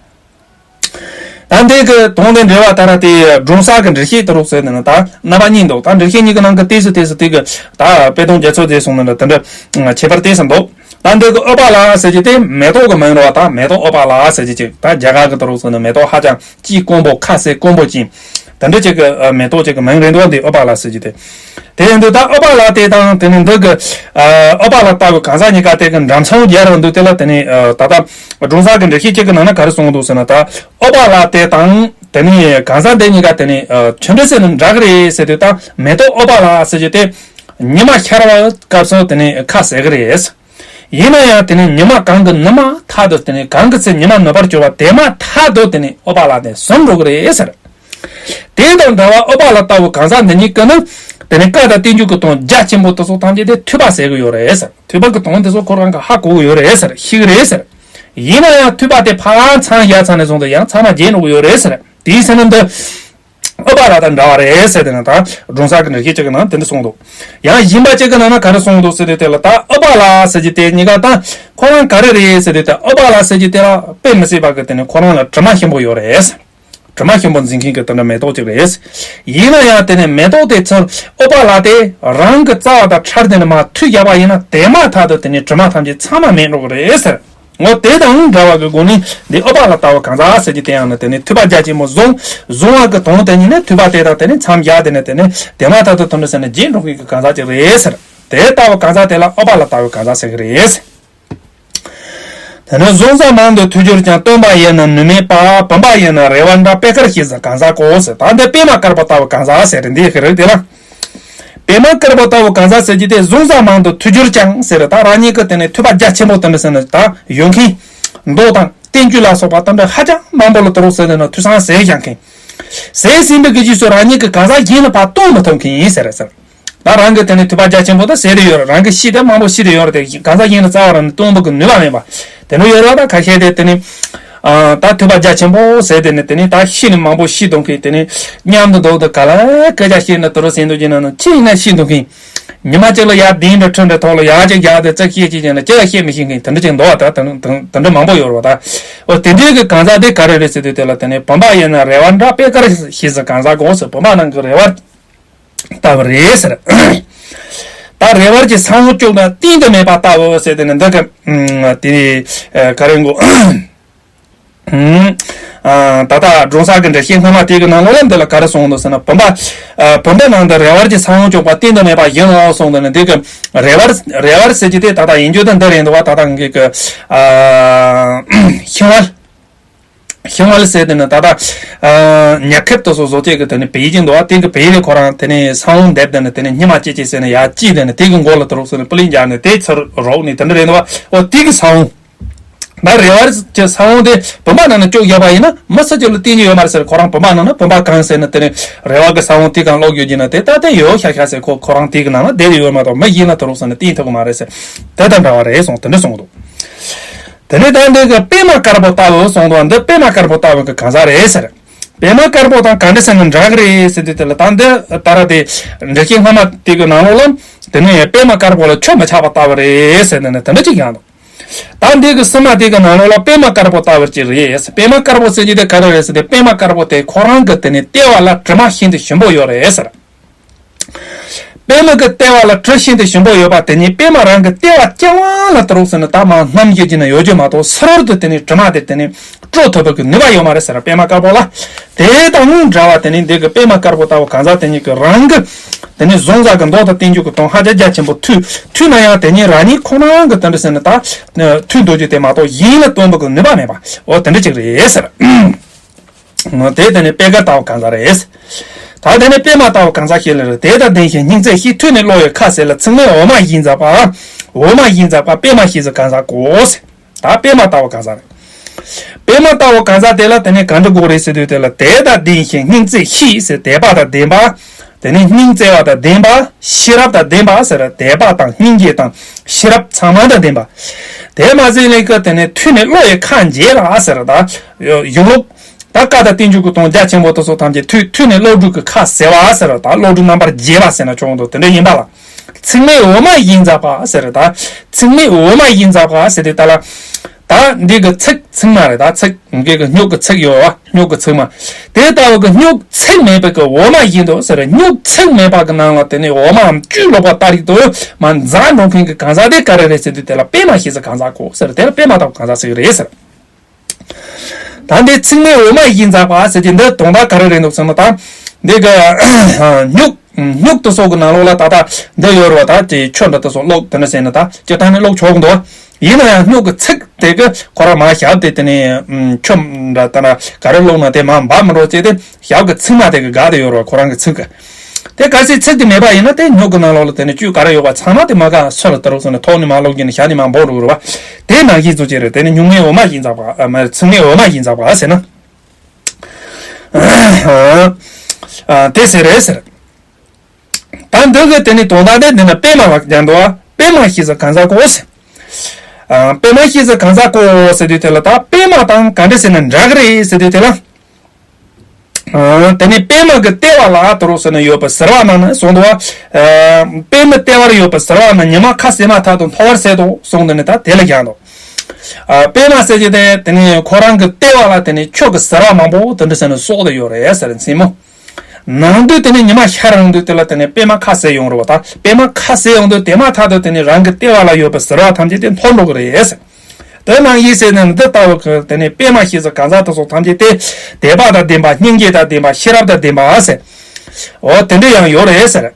ད་འདི་གི་དོན་དེ་འགྲེལ་བ་ད་ར་དེ་སྒྲུང་གསར་གི་འགྲེལ་བཤད་དུ་རུ་ཟེར་ནས་ད་རྣམ་པ་གཉིས་འདུག་ད་འགྲེལ་བཤད་གཉིས་ཀྱི་ནང་གི་ཏོག་ཙམ་ཏོག་ཙམ་དེ་གི་ད་དཔེ་དོན་རྒྱ་མཚོ་རྫོགས་སོང་ནས་དེ་འདྲ་ཁྱད་པར་ཏོག་ཙམ་འདུག་ད་འདི་གི་ཨུཏྤལ་ཟེར་གྱི་དེ་མེ་ཏོག་གི་མིང་རེད་བ། ད་མེ་ཏོག་ཨུཏྤལ་ཟེར་གྱི་ཅིག་ད་རྒྱ་གར་གི་དུ་རུ་ཟེར་ནས་མེ་ཏོག་ཧ་ཅང་དཀྱིལ་དཀོན་པོ་ཁ་གསལ་དཀོན་པོ་ཅན། དེ་འདྲ་ཅིག་གི་ཨ་མེ་ཏོག་ཅིག་གི་མིང་རེད་འདུག་བ། འདི་ཨུ་པ་ལ་ཟེར་གྱི་དེ། དེ་ཡིན་དུས་ད་ཨུ་པ་ལ་དེ་དང་དེ་ནི་འདི་གི་ཨ་ཨུ་པ་ལ་ལྟ་བུ་གང་ཟག་གཉིས་ཀ་དེ་གི་འདྲ་མཚུངས་རྒྱལ་རང་འདུག་དེ་ལ་དེ་ནི་ཨ་ད་ལྟ་སྒྲུང་གསར་གི་འགྲེལ་བཤད་ཅིག་གི་ནང་ན་ག་རེ་གསུངས་འདུག་ཟེར་ན། ད་ཨུ་པ་ལ་དེ་དང་དེ་ནི་གང་ཟག་འདི་གཉིས་ཀ་དེ་ནི་ཨ་ཆུ་འདྲ་ཟེར་ནི་འདྲ་གི་རེད་ཟེར་དུས། ད་མེ་ཏོག་ཨུ་པ་ལ་ཟེར་གྱི་དེ་ཉི་མ་ཤར་བ་སྐབས་སུ་དེ་ནི་ཁ་ཟེར་གི་རེད། ཡིན་ན་ཡང་དེ་ནི་ཉི་མ་གང་གི་ནུབ་མ་ཐག་ཏུ་དེ་ནི་གང་གི་ཚེ་ཉི་མ་ནུབ་པར་གྱུར་པ་དེ་མ་ཐག་ཏུ་དེ་ནི་ཨུ་པ་ལ་དེ་ཟུམ་འགྲོ་གི་རེད་ཟེར། དེ་དང་འདྲ་བར་ཨུ་པ་ལ་ལྟ་བུ་གང་ཟག་འདི་གཉིས་ཀྱིས་ནི་དེ་ནི་བཀའ་དང་བསྟན་བཅོས་ཀྱི་དོན་རྒྱ་ཆེན་པོ་དེ་ཚོ་ཐམས་ཅད་དེ་ཐོས་པ་ཟེར་གི་ཡོད་རེད་ཟེར། ཐོས་པ་གི་དོན་དེ་ཚོ་ཁོ་རང་གིས་ཧ་གོ་གི་ཡོད་རེད་ཟེར། ཤེས་གི་རེད་ཟེར། ཡིན་ན་ཡང་ཐོས་པ་དེ་ཕར་མཚམས་བཞག་ཚར་ནས་བཟུང་སྟེ་ཡང་མཚམས་མ་བརྗེད་འགྲོ་གི་ཡོད་རེད་ཟེར། དེའི་ཚེ་ན་འདི་ཨུ་པ་ལ་དང་འདྲ་བ་རེད་ཟེར། དེ་ནི་ད་སྒྲུང་གསར་གྱི་འགྲེལ་བཤད་ཅིག་གི་ནང་དེ་འདྲ་གསུངས་འདུག། ཡང་གཞན་པ་ཅིག་གི་ནང་ན་ག་རེ་གསུངས་འདུག་ཟེར་དུས། དེ་ལ་ད་ཨུ་པ་ལ་ཟེར་གྱི་དེ་གཉིས་ཀ་ད་ཁོ་རང་ག་རེ་རེད་ཟེར་དུས། ད་ཨུ་པ་ལ་ཟེར་གྱི་དེ་ལ་དཔེ་མི་སྲིད་པ་གི་དེ་ནི་ཁོ་རང་ལ་དྲི་མ་ཞིམ་པོ་ཡོད་རེད། དྲི་མ་ཞིམ་པོ་འཛིན་མཁན་གྱི་དེ་འདྲ་མེ་ཏོག་ཅིག་རེད། ཡིན་ན་ཡང་དེ་ནི་མེ་ཏོག་དེ་ཚུར་ཨུ་པ་ལ་དེ་རང་གི་རྩ་བ་དང་ཁྲར་དེ་ནི་མར་འཐུ་བཞག་པ་ཡིན་ན་དེ་མ་ཐག་ཏུ་དེ་ནི་དྲི་མ་ཐམས་ཅད་ཚང་མ་མེད་འགྲོ་གི་རེད་ཟེར། འོ་དེ་དང་འདྲ་བ་གི་སྒོ་ནས་འདི་ཨུ་པ་ལ་ལྟ་བུ་གང་ཟག་ཟེར་གྱི་དེ་ཡང་ནི་དེ་ནི་ཐོས་པ་རྒྱ་ཆེན་པོ་བཟུང་བཟུང་བ་གི་དོན་དེ་ཉིད་ནི་ཐོས་པ་དེ་དང་དེ་ནི་མཚམས་བཞག་དེ་ནི་དེ་ནི་དེ་མ་ཐག་ཏུ་དོན་དུ་ཟེར་ནས་བརྗེད་འགྲོ་མཁན་གྱི་གང་ཟག་ཅིག་རེད་ཟེར། དེ་ལྟ་བུ་གང་ཟག་དེ་ལ་ཨུ་པ་ལ་ལྟ་བུ་གང་ཟག་ཟེར་གྱི་རེད། དེ་ནི་བཟུང་ས་མང་དུ་ཐོས་གྱུར་ཀྱང་། སྟོན་པ་ཡིན་ན་ནུབ་མེད་པ། བུམ་པ་ཡིན་ན་རལ་པ་འདྲ། པད་དཀར་ཞེས་སུ་གང་ཟག་གོ་ཟེར། ད་འདི་པད་མ་དཀར་པོ་ལྟ་བུ་གང་ཟག་ཟེར་འདི་གི་རིགས་དེ་ལ། པད་མ་དཀར་པོ་ལྟ་བུ་གང་ཟག་ཟེར་གྱི་དེ་བཟུང་ས་མང་དུ་ཐོས་གྱུར་ཀྱང་ཟེར། ད་རང་ཉིད་ཀྱི་དེ་ནི་ཐོས་པ་རྒྱ་ཆེན་པོ་དེ་འདྲ་ཟེར་ནས་ད་ཡོད་མཁན་མདོ་དང་བསྟན་བཅོས་ལ་སོགས་པ་དེ་འདྲ་ཧ་ཅང་མང་པོ་ལ་དོ་རུང་ཟེར་ནས་ན་ཐོས་བསམ་ཟེར་བཞག་མཁན། ཟེར་ཟིན་པའི་གི་རྗེས་སུ་རང་ཉིད་ཀྱི་གང་ཟག་གཞན་ལ་ཕར་སྟོན་མི་ཐུབ་མཁན་ཡིན་ཟེར་ཟེར། ད་རང་གི་དེ་ནི་ཐོས་པ་རྒྱ་ཆེན་པོ་ད་ཟེར་དེ་ཡོད་རེད། རང་གི་ཤེས་དེ་མང་པོ་ཤེས་དེ་ཡོད་རེད། དེ་གང་ཟག་གཞན་ལ་རྩ་བ་རང་ནས་སྟོན་པ་གི་ནུས་པ་མེད་པ་དེ་འདྲ་ཡོད་རེད། ད་ཁ་ཤས་དེ་དེ་ནི་ཨ་ད་ཐོས་པ་རྒྱ་ཆེན་པོ་ཟེར་དེ་ནི་དེ་ནི་ད་ཤེས་ནི་མང་པོ་ཤེས་འདུག་མཁན། དེ་ནི་མཉམ་དུ་འདུག་དུས་ག་ལ་སྐད་ཆ་བཤད་ན་དོ་རུང་ཟིན་འདུག་ཅེ་ན་ནི་ཅི་ཡིན་ན་ཤེས་འདུག་མཁན། ཉི་མ་གཅིག་ལ་ཡར་གདན་འདྲ་ཁྲི་འདྲ་ཐོག་ལ་ཡར་གཅིག་རྒྱག་དེ་ཙག་བཤད་ཅིག་ཅེ་ན་ཅི་ལ་བཤད་མི་ཤེས་མཁན་དེ་འདྲ་ཅིག་འདུག་བ། ད་དེ་འདྲ་དེ་འདྲ་མང་པོ་ཡོད་རེད་བ། ད་འོ་དེ་འདྲའི་གི་གང་ཟག་དེ་ག་རེ་རེད་ཟེར་དུས། དེ་ལ་དེ་ནི་བུམ་པ་ཡིན་ན་རལ་པ་འདྲ། པད་དཀར་ཞེས་སུ་གང་ཟག་གོ་ཟེར། བུམ་པ་ནང་གི་རལ་པ་ལྟ་བུ་རེད་ཟེར། ད་རལ་པ་གྱི་ས་བོན་བཅུག་ན་གཏན་དུ་མེད་པ་ལྟ་བུ་ཟེར། དེ་ནི་འདི་གི་ཨ་དེ་ནི་ཨ་ག་རེ་གོ་ཨ་ད་ལྟ་སྒྲུང་གསར་གྱི་འགྲེལ་བཤད་སྔ་མ་དེ་གི་ནང་ལོགས་ལ་འདི་ལ་ག་རེ་གསུངས་འདུག་ཟེར་ན། བུམ་པ་ཨ་བུམ་པ་ནང་དུ་རལ་པ་གྱི་ས་བོན་བཅུག་པ་གཏན་དུ་མེད་པ་ཡིན་ནོ་གསུངས་འདུག་ནི། འདི་གི་རལ་པ་རལ་པ་ཟེར་གྱི་དེ་ད་ལྟ་ཡིན་རྒྱུ་དེ་འདི་རེད་འདུག་བ། ད་ལྟ་ངེད་ཀྱི་ཨ་ཤིང་བལ། ཤིང་བལ་ཟེར་དེ་ནི་ད་ལྟ་ཨ་ཉ་ཁེབས་དེ་ཚོ་བཟོ་བྱེད་ཀྱི་དེ་ནི་བེའུ་ཅིག་འདུག་བ། དེ་གི་བེའུ་དེ་ཁོ་རང་དེ་ནི་ས་བོན་འདེབས་དེ་ནི་དེ་ནི་སྙེ་མ་ཅིག་ཅིག་ཟེར་ནས་ཡར་བཅད་དེ་ནི་དེ་གི་མགོ་ལ་དུ་རོགས་ཟེར་ནས་པུ་ལིང་རྒྱག་ནས་དེ་ཚུར་རོགས་ནས་དེ་འདྲ་རེད་འདུག་བ། འོ་དེ་གི་ས་བོན། ད་རལ་པ་གྱི་ས་བོན་དེ་བུམ་པ་ནང་ན་བཅུག་བཞག་པ་ཡིན་ན་མི་སུ་གཅིག་ལ་བསྟན་རྒྱུ་ཡོད་མ་རེད་ཟེར། ཁོ་རང་བུམ་པ་ནང་ན་བུམ་པ་གང་ཟེར་ན་དེ་ནི་རལ་པ་གི་ས་བོན་དེ་གང་ལོག་ཡོད་ཀྱི་ན་དེ་ད་དེ་ཡོད་ཤག་ཤག་ཟེར། ཁོ་ཁོ་རང་དེ་གི་ནང་ན་བསྡད་ཡོད་མ་གཏོགས་མི་གཞན་ལ་དུ་རོགས་ཟེར་ནས་བསྟན་ཐུབ་ཀྱི་མ་རེད་ཟེར། དེ་དང་འདྲ་བ་རེད་གསུངས། དེ་འདྲ་གསུངས་འདུག། དེ་ནས་ད་འདི་གི་པད་མ་དཀར་པོ་ལྟ་བུ་གསུངས་འདུག། འདི་པད་མ་དཀར་པོ་ལྟ་བུ་གི་གང་ཟག་རེད་ཟེར། པད་མ་དཀར་པོ་དང་ག་འདྲ་ཟེར་ན་འདྲ་གི་རེད་ཟེར་དུས། དེ་ལ་ད་འདི་ད་ར་དེ་འགྲེལ་བཤད་སྔ་མ་དེ་གི་ནང་ལོགས་ལ་དེ་ནས་པད་མ་དཀར་པོ་ལ་ཆུ་མི་ཆགས་པ་ལྟ་བུ་རེད་ཟེར་ནས་དེ་འདྲ་ཅིག་ཡང་འདུག། ད་འདི་གི་གསུམ་པ་དེ་གི་ནང་ལོགས་ལ་པད་མ་དཀར་པོ་ལྟ་བུ་ཅིག་རེད། པད་མ་དཀར་པོ་ཟེར་གྱི་དེ་ག་རེ་རེད་ཟེར་དུས། པད་མ་དཀར་པོ་དེ་ཁོ་རང་གི་དེ་ནི་ལྟེ་བ་ལ་དྲི་མ་ཤིན་ཏུ་ཞིམ་པོ་ཡོད་རེད་ཟེར། པད་མ་གི་ལྟེ་བ་ལ་དྲི་ཤིན་ཏུ་ཞིམ་པོ་ཡོད་པ་དེ་ཉིད་པད་མ་རང་གི་ལྟེ་བ་རྐྱང་བ་ལ་དུ་རོགས་ཟེར་ན་ད་མར་སྣུམ་ཞིག་བྱས་ན་ཡོད་རྒྱུ་མ་གཏོགས་ཟུར་རུ་དུ་དེ་ནི་དྲི་མ་དེ་དེ་ནི་སྐྲོད་ཐུབ་པ་གི་ནུས་པ་ཡོད་མ་རེད་ཟེར། པད་མ་དཀར་པོ་ལ། དེ་དང་འདྲ་བ་དེ་ནི་འདི་གི་པད་མ་དཀར་པོ་ལྟ་བུ་གང་ཟག་དེ་ཉིད་ཀྱི་རང་གི་དེ་ནི་གཟུང་ས་གི་མདོ་དང་བསྟན་བཅོས་ཀྱི་དོན་ཧ་ཅང་རྒྱ་ཆེན་པོ་ཐོས། ཐོས་ན་ཡང་དེ་ཉིད་རང་ཉིད་ཁོ་ན་གི་དེ་འདྲ་ཟེར་ན་ད་ཐོས་འདོད་རྒྱུ་དེ་མ་གཏོགས་གཞན་ལ་སྟོན་པ་གི་ནུས་པ་མེད་པ། འོ་དེ་འདྲ་ཅིག་རེད་ཟེར། དེ་དེ་ནི་པད་དཀར་ལྟ་བུ་གང་ཟག་རེད། ད་དེ་ནི་པད་མ་ལྟ་བུ་གང་ཟག་ཞིག་ལ་རེད། དེ་དང་ལྡན་ཞིང་སྙིང་བརྩེ་ཞིང་ཐོས་ནས་བློ་ཡི་ཁ་ཟེར་ལ། ཚིག་སྨྲེ་འོ་མ་བཞིན་འཛག་པ། འོ་མ་བཞིན་འཛག་པ་པད་མ་ཞེས་སུ་གང་ཟག་གོ་ཟེར། ད་པད་མ་ལྟ་བུ་གང་ཟག་རེད། པད་མ་ལྟ་བུ་གང་ཟག་དེ་ལ་དེ་ནི་ག་འདྲ་དགོས་རེད་ཟེར་དུས། དེ་ལ་དད་དང་ལྡན་ཞིང་སྙིང་བརྩེ་ཞིང་ཟེར། དད་པ་དང་ལྡན་པ། དེ་ནི་སྙིང་བརྩེ་བ་དང་ལྡན་པ། ཤེས་རབ་དང་ལྡན་པ་ཟེར། དད་པ་དང་སྙིང་རྗེ་དང་ཤེས་རབ་ཚང་མ་དང་ལྡན་པ། དེ་མ་ཟད་ལས་ཀ་དེ་ནི་ཐོས་ནས་བློ་ཡི་ཁ་འབྱེད་ལ་ཟེར། ད་ཡོན་ལུགས་ད་བཀའ་དང་བསྟན་བཅོས་ཀྱི་དོན་རྒྱ་ཆེན་པོ་དེ་ཚོ་ཐམས་ཅད་ཐོས་ཐོས་ནས་བློ་གྲོས་ཀྱི་ཁ་ཟེར་བ་ཟེར། ད་བློ་གྲོས་རྣམ་པར་འབྱེད་པ་ཟེར་ན་ཆོག་འདུག། དེ་འདྲ་ཡིན་པ་ལ། ཚིག་སྨྲེ་འོ་མ་བཞིན་འཛག་པ་ཟེར། ད་ཚིག་སྨྲེ་འོ་མ་བཞིན་འཛག་པ་ཟེར་དུས། ད་ལ་ད་འདི་གི་ཚིག་ཚིག་མ་རེད། ད་ཚིག་འགའ་གི་སྨྱུག་གི་ཚིག་ཡོད་བ། སྨྱུག་གི་ཚིག་མ། དེ་ལྟ་བུ་གི་སྨྱུག་ཚིག་མེད་པའི་གི་འོ་མ་བཞིན་དུ་ཟེར། སྨྱུག་ཚིག་མེད་པ་གི་ནང་ལ་དེ་ནི་འོ་མའམ་བཅུད་ལོག་པ་ལྟར་ཞིག་ཏུ་མར་འཛག་འགྲོ་མཁན་གྱི་གང་ཟག་དེ་ག་རེ་རེད་ཟེར་དུས། དེ་ལ་པད་མ་ཞེས་སུ་གང་ཟག་གོ་ཟེར། དེ་ལ་པད་མ་ལྟ་བུ་གང་ཟག་ཟེར་གི་རེད་ཟེར། ད་འདི་ཚིག་སྨྲེ་འོ་མ་བཞིན་འཛག་པ་ཟེར་གྱི་འདི་དོན་དག་ག་རེ་རེད་འདུག་ཟེར་ན། ད་ འདི་གི་སྨྱུག་སྨྱུག་དེ་སོགས་ཀྱི་ནང་ལོགས་ལ་ད་ལྟ་འདི་ཡོད་རེད་བ། ད་དེ་ཆུ་འདྲ་དེ་སོགས་ཀློག་དེ་འདྲ་ཟེར་ན་ད་སྤྱིར་བཏང་ནས་ཀློག་ཆོག་གི་འདུག་ཡིན་ན་ཡང་སྨྱུག་གི་ཚིག་དེ་གི་ཁོ་རང་མར་ཞབས་དེ་དེ་ནས་ཆུ་འདྲ་ད་ན་ག་རེ་ཀློག་ན་དེ་མར་འབབ་མི་འགྲོ་བྱས་ཏེ་ཞབས་ཀྱི་ཚིགས་མ་དེ་གི་སྒང་དེ་ཡོད་རེད་བ། ཁོ་རང་གི་ཚིག་གི། དེ་གལ་སྲིད་ཚིག་དེ་མེད་པ་ཡིན་ན་དེ་སྨྱུག་གི་ནང་ལོགས་ལ་དེ་ནས་བཅུད་ག་རེ་ཡོད་པ་ཚང་མ་དེ་མ་ག་སུ་ལ་ལྟ་རོགས་ཟེར་ནས་ཐོག་ནས་མར་ཀློག་གིན་ནས་ཞབས་ནས་མར་འབབ་འགྲོ་གི་རེད་བ། དེ་ནང་བཞིན་བཟོ་བྱས་རེད། དེ་ནི་སྨྱུག་མའི་འོ་མ་བཞིན་འཛག་པ། ཚིག་མའི་འོ་མ་བཞིན་འཛག་པ་ཟེར་ན། དེ་ཟེར་རེད་ཟེར། ད་འདི་གི་དེ་ནི་དོན་དག་དེ་འདི་ན་པདྨ་ལ་སྦྱར་འདུག་པདྨ་ཤི་ས་གང་ཟག་གོ་ཟེར། པདྨ་ཤི་ས་གང་ཟག་གོ་ཟེར་དུས་དེ་ལ་ད་པདྨ་དང་ག་འདྲ་ཟེར་ན་འདྲ་གི་རེད་ཟེར་དུས་དེ་ལ། དེ་ནས་པདྨ་གི་ལྟེ་བ་ལ་དོ་རོགས་ཟེར་ན་ཡོད་པའི་ཟེར་བ་ན་ནི་གསུངས་འདུག་བ། པདྨ་ལྟེ་བར་ཡོད་པའི་ཟེར་བ་ན་ཉི་མ་ཁ་ཟེར་མ་ཐག་ཏུ་མཐོ་བར་གསལ་དོ་གསུངས་དེ་ནི་ད་དེ་ལ་སྦྱར་འདུག་པདྨ་ཟེར་གྱི་དེ་དེ་ནས་ཁོ་རང་གི་ལྟེ་བ་ལ་དེ་ནས་ཆུ་གི་ཟེར་བ་མང་པོ་དེ་འདྲ་ཟེར་ནས་གསོག་ཏུ་ཡོད་རེད་ཟེར་མཚན་མོ། ནང་དུས་དེ་ནས་ཉི་མ་ཤར་རང་དུས་དེ་ལ་དེ་ནས་པདྨ་ཁ་ཟེར་ཡོང་རེད་བ། ད་པདྨ་ཁ་ཟེར་ཡོང་དུས་དེ་མ་ཐག་ཏུ་དེ་ནས་རང་གི་ལྟེ་བ་ལ་ཡོད་པའི་ཟེར་བ་ཐམས་ཅད་དེ་མཐོ་འགྲོ་གི་རེད་ཟེར། དེ་ནང་བཞིན་ཟེར་ནས་འདི་ལྟ་བུ་གི་དེ་ནས་པདྨ་ཞེས་སུ་གང་ཟག་དེ་ཚོ་ཐམས་ཅད་དེ་དད་པ་དང་ལྡན་པ། སྙིང་རྗེ་དང་ལྡན་པ། ཤེས་རབ་དང་ལྡན་པ་ཟེར། འོ་དེ་འདྲ་ཡང་ཡོད་རེད་ཟེར།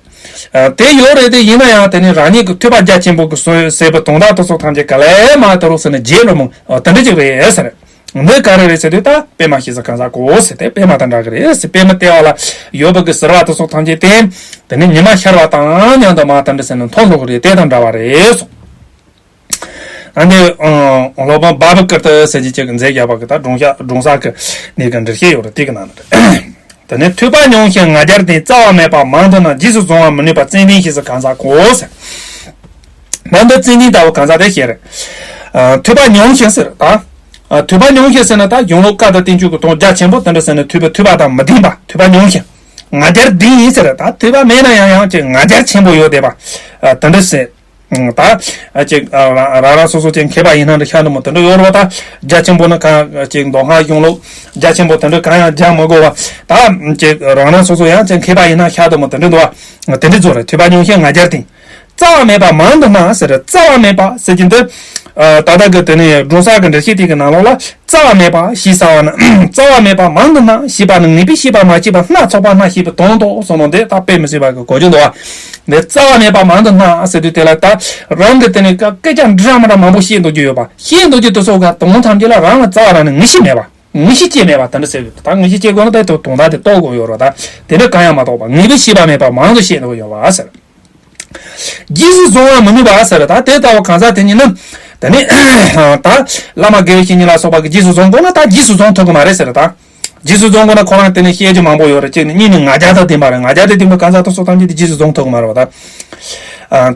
དེ་ཡོད་རེད་དེ་ཡིན་ན་ཡང་དེ་ནས་རང་ཉིད་ཀྱི་ཐོས་པ་རྒྱ་ཆེན་པོ་གི་སོ་ཟེར་བའི་དོན་དག་དེ་ཚོ་ཐམས་ཅད་ག་ལས་མ་དེ་རུ་ཟེར་ནས་རྗེས་ལོ་མོ་འོ་དེ་འདྲ་ཅིག་རེད་ཟེར། འདི་ག་རེ་རེད་ཟེར་དུས་ད་པདྨ་ཞེས་སུ་གང་ཟག་གོ་ཟེར་ཏེ་པདྨ་དང་འདྲ་གི་རེད་ཟེར། པདྨ་ལྟེ་བ་ལ་ཡོད་པ་གི་ཟེར་བ་དེ་ཚོ་ཐམས་ཅད་དེ་དེ་ནས་ཉི་མ་ཤར་བ་དང་མཉམ་དུ་མ་དེ་འདྲ་ཟེར་ནས་མཐོང་འགྲོ་གི་རེད། དེ་དང་འདྲ་བ་རེད་གསུངས། ཨ་ནི་སློབ་དཔོན་བྷ་བ་ཀིརྟི་ཟེར་གྱི་ཅིག་མཛད་བཞག་པ་གི་ད་སྒྲུང་ཞག་སྒྲུང་གསར་གྱི་གནས་གི་འགྲེལ་བཤད་ཡོད་རེད། དེ་གི་ནང་ནས་དེ་ནས་ཐོས་པ་ཉུང་ཞིང་ང་རྒྱལ་ལྡན། རྩ་བ་མེད་པ་མང་དུ་སྣང་། རྗེས་སུ་བཟུང་བ་མི་ནུས་པ། ཙན་དན་ཞེས་སུ་གང་ཟག་གོ་ཟེར། ད་འདི་ཙན་དན་ལྟ་བུ་གང་ཟག་དེ་ཞེས་རེད། ཐོས་པ་ཉུང་ཞིང་ཟེར་ད། ཐོས་པ་ཉུང་ཞིང་ཟེར་ན་ད་གཞུང་ལུགས་བཀའ་དང་བསྟན་བཅོས་ཀྱི་དོན་རྒྱ་ཆེན་པོ་དེ་འདྲ་ཟེར་ན་ཐོས་པ་ཐོས་པ་དང་མི་ལྡན་པ། ཐོས་པ་ཉུང་ཞིང་ང་རྒྱལ་ལྡན་ཡིན་ཟེར། ད་ཐོས་པ་མེད་ན་ཡང་ཡང་ཅིག་ང་རྒྱལ་ཆེན་པོ་ཡོད་བསྡད་པ། དེ་འདྲ་ཟེར། ད་ཅིག་རང་རང་སོ་སོ་ཅིག་མཁས་པ་ཡིན་ན་འདྲ་ཤ་འདྲ་མོ་དེ་འདྲ་ཡོད་རེད་བ། ད་རྒྱ་ཆེན་པོ་ནི་གང་ཅིག་མདོ་སྔགས་གཞུང་ལུགས་རྒྱ་ཆེན་པོ་དེ་འདྲ་གང་ཡང་སྦྱང་མི་དགོས་བ། ད་ཅིག་རང་རང་སོ་སོ་ཡང་ཅིག་མཁས་པ་ཡིན་ན་ཤ་འདྲ་མོ་དེ་འདྲ་འདུག་བ། དེ་འདྲ་ཚོ་རེད། ཐོས་པ་ཉུང་ཞིང་ང་རྒྱལ་ལྡན། རྩ་བ་མེད་པ་མང་དུ་སྣང་ཟེར། རྩ་བ་མེད་པ་ཟེར་གྱི་འདི། ད་ལྟ་གི་དེ་ནས་སྒྲུང་གསར་གྱི་འགྲེལ་བཤད་དེ་གི་ནང་ལོགས་ལ་རྩ་བ་མེད་པ་ཞེས་བྱ་བ་ནི། རྩ་བ་མེད་པ་མང་དུ་སྣང་ཞེས་པ་ནི་ངེས་པའི་ཤེས་པ་མ་སྐྱེས་པ་སྣ་ཚོགས་པ་སྣ་ཞེས་པའི་དོན་ཏོ་གསུངས་ནོ་འདི་ད་དཔེ་མི་སྲིད་པ་གི་གོ་རྒྱུ་འདུག་བ། འདི་རྩ་བ་མེད་པ་མང་དུ་སྣང་ཟེར་དུས་དེ་ལ་ད་རང་གི་དེ་ནས་སྐད་ཆ་འདྲ་མི་འདྲ་མང་པོ་བཤད་འདུག་རྒྱུ་ཡོད་པ། བཤད་འདུག་རྒྱུ་དེ་ཚོ་ག་དོན་ཐམས་ཅད་ལ་རང་ལ་རྩ་བ་རང་ནས་ངེས་ཤེས་མེད་པ། ངེས་ཤེས་སྐྱེས་མེད་པ་དེ་འདྲ་ཟེར་གི་འདུག་ད་ངེས་ཤེས་སྐྱེ་དགོས་ན་ད་དོན་དག་དེ་རྟོགས་དགོས་ཡོད་རེད། ད་དེ་འདྲ་གང་ཡང་མ་རྟོགས་པ་ངེས་པའི་ཤེས་པ་མེད་པ་མང་དུ་བཤད་འདུག་ཡོད་པ་ཟེར། རྗེས་སུ་བཟུང་བ་མི་ནུས་པ་ཟེར། ད་དེ་ལྟ་བུ་གང་ཟག་དེ་ཉིད་ནི། དེ་ནི། ད་བླ་མ་དགེ་བའི་བཤེས་གཉེན་ལ་སོགས་པ་གིས་རྗེས་སུ་བཟུང་དགོས་ན་ད་རྗེས་སུ་བཟུང་ཐུབ་ཀྱི་མ་རེད་ཟེར། ད་རྗེས་སུ་བཟུང་དགོས་ན་ཁོ་རང་དེ་ནི་བཤད་རྒྱུ་མང་པོ་ཡོད་རེད། གཅིག་ནི་གཉིས་ནི་ང་རྒྱལ་དང་ལྡན་པ་རེད། ང་རྒྱལ་དང་ལྡན་པའི་གང་ཟག་དེ་ཚོ་ཐམས་ཅད་དེ་རྗེས་སུ་བཟུང་ཐུབ་ཀྱི་མ་རེད་བ། ད་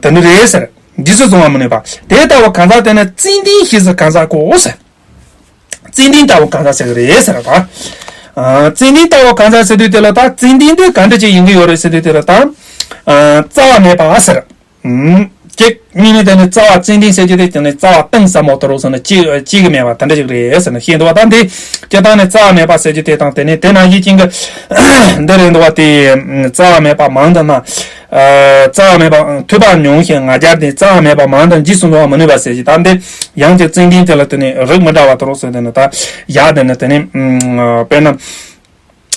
དེ་འདྲ་རེད་ཟེར། རྗེས་སུ་བཟུང་བ་མི་ནུས་པ། དེ་ལྟ་བུ་གང་ཟག་དེ་ནི་ཙན་དན་ཞེས་སུ་གང་ཟག་གོ་ཟེར། ཙན་དན་ལྟ་བུ་གང་ཟག་ཟེར་གི་རེད་ཟེར་བ། ཙན་དན་ལྟ་བུ་གང་ཟག་ཟེར་དུས་དེ་ལ་ད་ཙན་དན་དེ་ག་འདྲ་ཅིག་ཡིན་གྱི་ཡོད་རེད་ཟེར་དུས་དེ་ལ་ད། རྩ་བ་མེད་པ་ཟེར། གཅིག་གཉིས་ནི་དེ་ནི་རྩ་བ་ཙན་དན་ཟེར་རྒྱུ་དེ་དེ་ནི་རྩ་བ་གཏིང་ཟབ་མོ་དེ་རུ་སོང་ནས་གཅིག་གཅིག་གི་མེད་པ་དེ་འདྲ་ཅིག་རེད་ཟེར་ནས་བཤད་འདུག་བ། ད་འདི་སྤྱིར་བཏང་ནས་རྩ་བ་མེད་པ་ཟེར་རྒྱུ་དེ་དང་དེ་ནི་དེ་ནང་བཞིན་ཅན་གྱི་འདི་རེད་འདུག་བ། དེ་རྩ་བ་མེད་པ་མང་དུ་སྣང་། རྩ་བ་མེད་པ་ཐོས་པ་ཉུང་ཞིང་ང་རྒྱལ་ལྡན། རྩ་བ་མེད་པ་མང་དུ་རྗེས་སུ་འགྲོ་བ་མི་ནུས་པ་ཟེར་གྱི། ད་འདི་ཡང་ཅིག་ཙན་དན་དེ་ལ་དེ་ནི་རིགས་མི་འདྲ་བ་དེ་རུ་སོང་དེ་ནི་ད་ཡག་དེ་ནི་དེ་ནི་དཔེར་ན།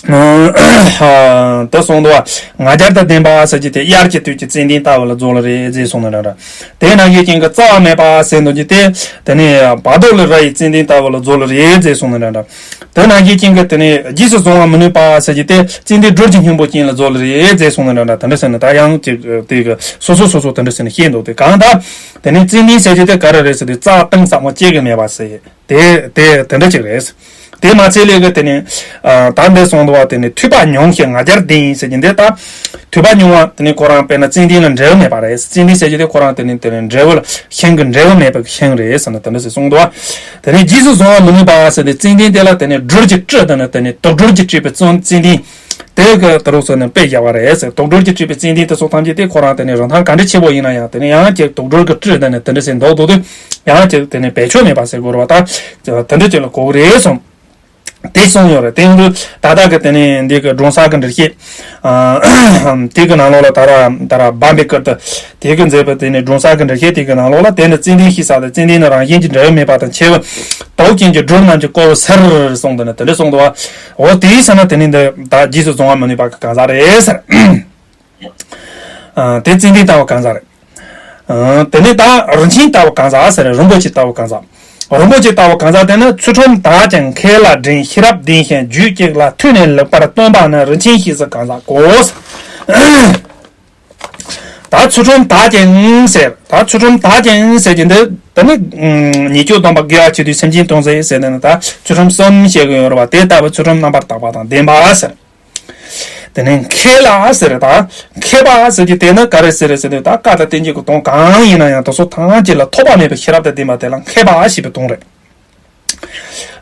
དེ་གསུངས་འདུག་བ། ང་རྒྱལ་དང་ལྡན་པ་ཟེར་གྱི་དེ་དབྱར་གྱི་དུས་ཀྱི་ཙན་དན་ལྟ་བུ་ལ་རྫོགས་ལ་རེད་ཟེར་གསུངས་ནས་འདྲ་འདྲ། དེ་ནང་བཞིན་ཅན་གྱི་རྩ་བ་མེད་པ་ཟེར་འདུག་གྱི་དེ། དེ་ནི་བར་དོ་ལ་ར་ཡི་ཙན་དན་ལྟ་བུ་ལ་རྫོགས་ལ་རེད་ཟེར་གསུངས་ནས་འདྲ་འདྲ། དེ་ནང་བཞིན་ཅན་གྱི་དེ་ནི་རྗེས་སུ་བཟུང་བ་མི་ནུས་པ་ཟེར་གྱི་དེ་ཙན་དན་སྦྲུལ་གྱི་སྙིང་པོ་ཅན་ལ་རྫོགས་ལ་རེད་ཟེར་གསུངས་ནས་འདྲ་འདྲ། དེ་འདྲ་ཟེར་ནས་ད་ཡང་ཅིག་དེ་གི་སོ་སོ་སོ་སོ་དེ་འདྲ་ཟེར་ནས་བཤད་འདུག་དེ་གང་ལྟར། དེ་ནི་ཙན་དན་ཟེར་གྱི་དེ་ག་རེ་རེད་ཟེར་དུས་རྩ་བ་གཏིང་ཟབ་མོ་སྐྱེ་གི་མེད་པ་ཟེར། དེ་དེ་དེ་འདྲ་ཅིག་རེད། དེ་མ་ཚད་ལས་ཀྱི་དེ་ནི། ད་འདི་གསུངས་འདུག་བ། དེ་ནི་ཐོས་པ་ཉུང་ཞིང་ང་རྒྱལ་ལྡན་ཡིན་ཟེར་གྱི་འདི་ལྟ། ཐོས་པ་ཉུང་བ་དེ་ནི་ཁོ་རང་དཔེར་ན་ཙན་དན་ལ་འབྲས་བུ་མེད་པ་རེད། ཙན་དན་ཟེར་གྱི་དེ་ཁོ་རང་དེ་ནི་དེ་ནི་འབྲས་བུ་ལ་ཤིང་གི་འབྲས་བུ་མེད་པའི་ཤིང་རེད་ཟེར་ན་དེ་འདྲ་ཟེར་གསུངས་འདུག་བ། དེ་ནི་རྗེས་སུ་བཟུང་བ་མི་ནུས་པ་ཟེར་ཏེ་ཙན་དན་དེ་ལ་དེ་ནི་སྦྲུལ་གྱི་སྤྲི་དེ་ནི་དེ་ནི་དུག་སྦྲུལ་གྱིས་སྤྲས་པའི་ཙན་དན། དེ་གི་དེ་རུ་སོ་ནས་དཔེ་བཞག་པ་རེད་ཟེར། དུག་སྦྲུལ་གྱིས་སྤྲས་པའི་ཙན་དན་དེ་ཚོ་ཐམས་ཅད་དེ་ཁོ་རང་དེ་ནི་རིན་ཐང་ག་འདྲ་ཆེ་པོ་ཡིན་ན་ཡང་དེ་ནི་ཡང་ཅིག་དུག་སྦྲུལ་གྱི་སྤྲི་དེ་ནི་དེ་འདྲ་ཟེར་འདུག་འདུག་དུས་ཡང་ཅིག་དེ་ནི་བེད་སྤྱོད་མེད་པ་ཟེར་དགོས་རེད་བ། ད་དེ་འདྲ་ཅིག་ལ་གོ་གི་རེད་གསུངས། དེ་གསུངས་ཡོད་རེད། དེ་ཡིན་དུས་ད་ལྟ་གི་དེ་ནས་འདི་གི་སྒྲུང་གསར་གི་འགྲེལ་བཤད། ཨ། དེ་གི་ནང་ལོགས་ལ་ད་ར་ད་ར་བམ་པའི་སྐུར་དུ་དེ་གི་མཛད་པ་དེ་ནས་སྒྲུང་གསར་གི་འགྲེལ་བཤད་དེ་གི་ནང་ལོགས་ལ་དེ་ནི་ཙན་དན་ཞེས་བྱ་སྟེ། ཙན་དན་ནི་རང་བཞིན་གྱིས་འབྲལ་བ་མེད་པ་དང་། ཆེ་བ་དོག་ཅན་གྱི་སྦྲུལ་རྣམས་ཀྱིས་བསྐོར་བའི་ཟེར་གསུངས་དེ་ནི་དེ་འདྲ་གསུངས་འདུག་བ། འོ་དེའི་ས་ན་དེ་ནི་འདི་ད་རྗེས་སུ་བཟུང་བ་མི་ནུས་པ་གི་གང་ཟག་རེད་ཟེར། ཨ། དེ་ཙན་དན་ལྟ་བུ་གང་ཟག་རེད། ཨ། དེ་ནས་ད་རིན་ཆེན་ལྟ་བུ་གང་ཟག་ཟེར། རིན་པོ་ཆེ་ལྟ་བུ་གང་ཟག་རིན་པོ་ཆེ་ལྟ་བུ་གང་ཟག་དེ་ནི་ཚུལ་ཁྲིམས་དག་ཅིང་མཁས་ལ་འགྲན། ཤེས་རབ་ལྡན་ཞིང་རྒྱུད་གཅིག་ལ། ཐོས་ནས་ལེགས་པར་སྟོན་པ་ནི། རིན་ཆེན་ཞེས་སུ་གང་ཟག་གོ། ད་ཚུལ་ཁྲིམས་དག་ཅིང་ཟེར། ད་ཚུལ་ཁྲིམས་དག་ཅིང་ཟེར་གྱི་འདི་དེ་ནི་ཉེས་སྤྱོད་སྡོམ་པ་དགེ་བ་བྱེད་དུས་སེམས་ཅན་སྟོང་ཟད་ཟེར་དེ་ནི་ད་ཚུལ་ཁྲིམས་གསུམ་བཤད་གི་ཡོད་རེད་བ། དེ་ལྟ་བུ་ཚུལ་ཁྲིམས་རྣམ་པར་དག་པ་དང་ལྡན་པ་ཟེར། དེ་ནས་མཁས་ལ་ཟེར། ད་མཁས་པ་ཟེར་གྱི་དེ་ནི་ག་རེ་ཟེར་ཟེར་དུས། ད་བཀའ་དང་བསྟན་བཅོས་ཀྱི་དོན་གང་ཡིན་ན་ཡང་དེ་ཚོ་ཐམས་ཅད་ལ་ཐོགས་པ་མེད་པའི་ཤེས་རབ་དང་ལྡན་པ་དེ་ལ་མཁས་པ་ཞེས་པའི་དོན་རེད།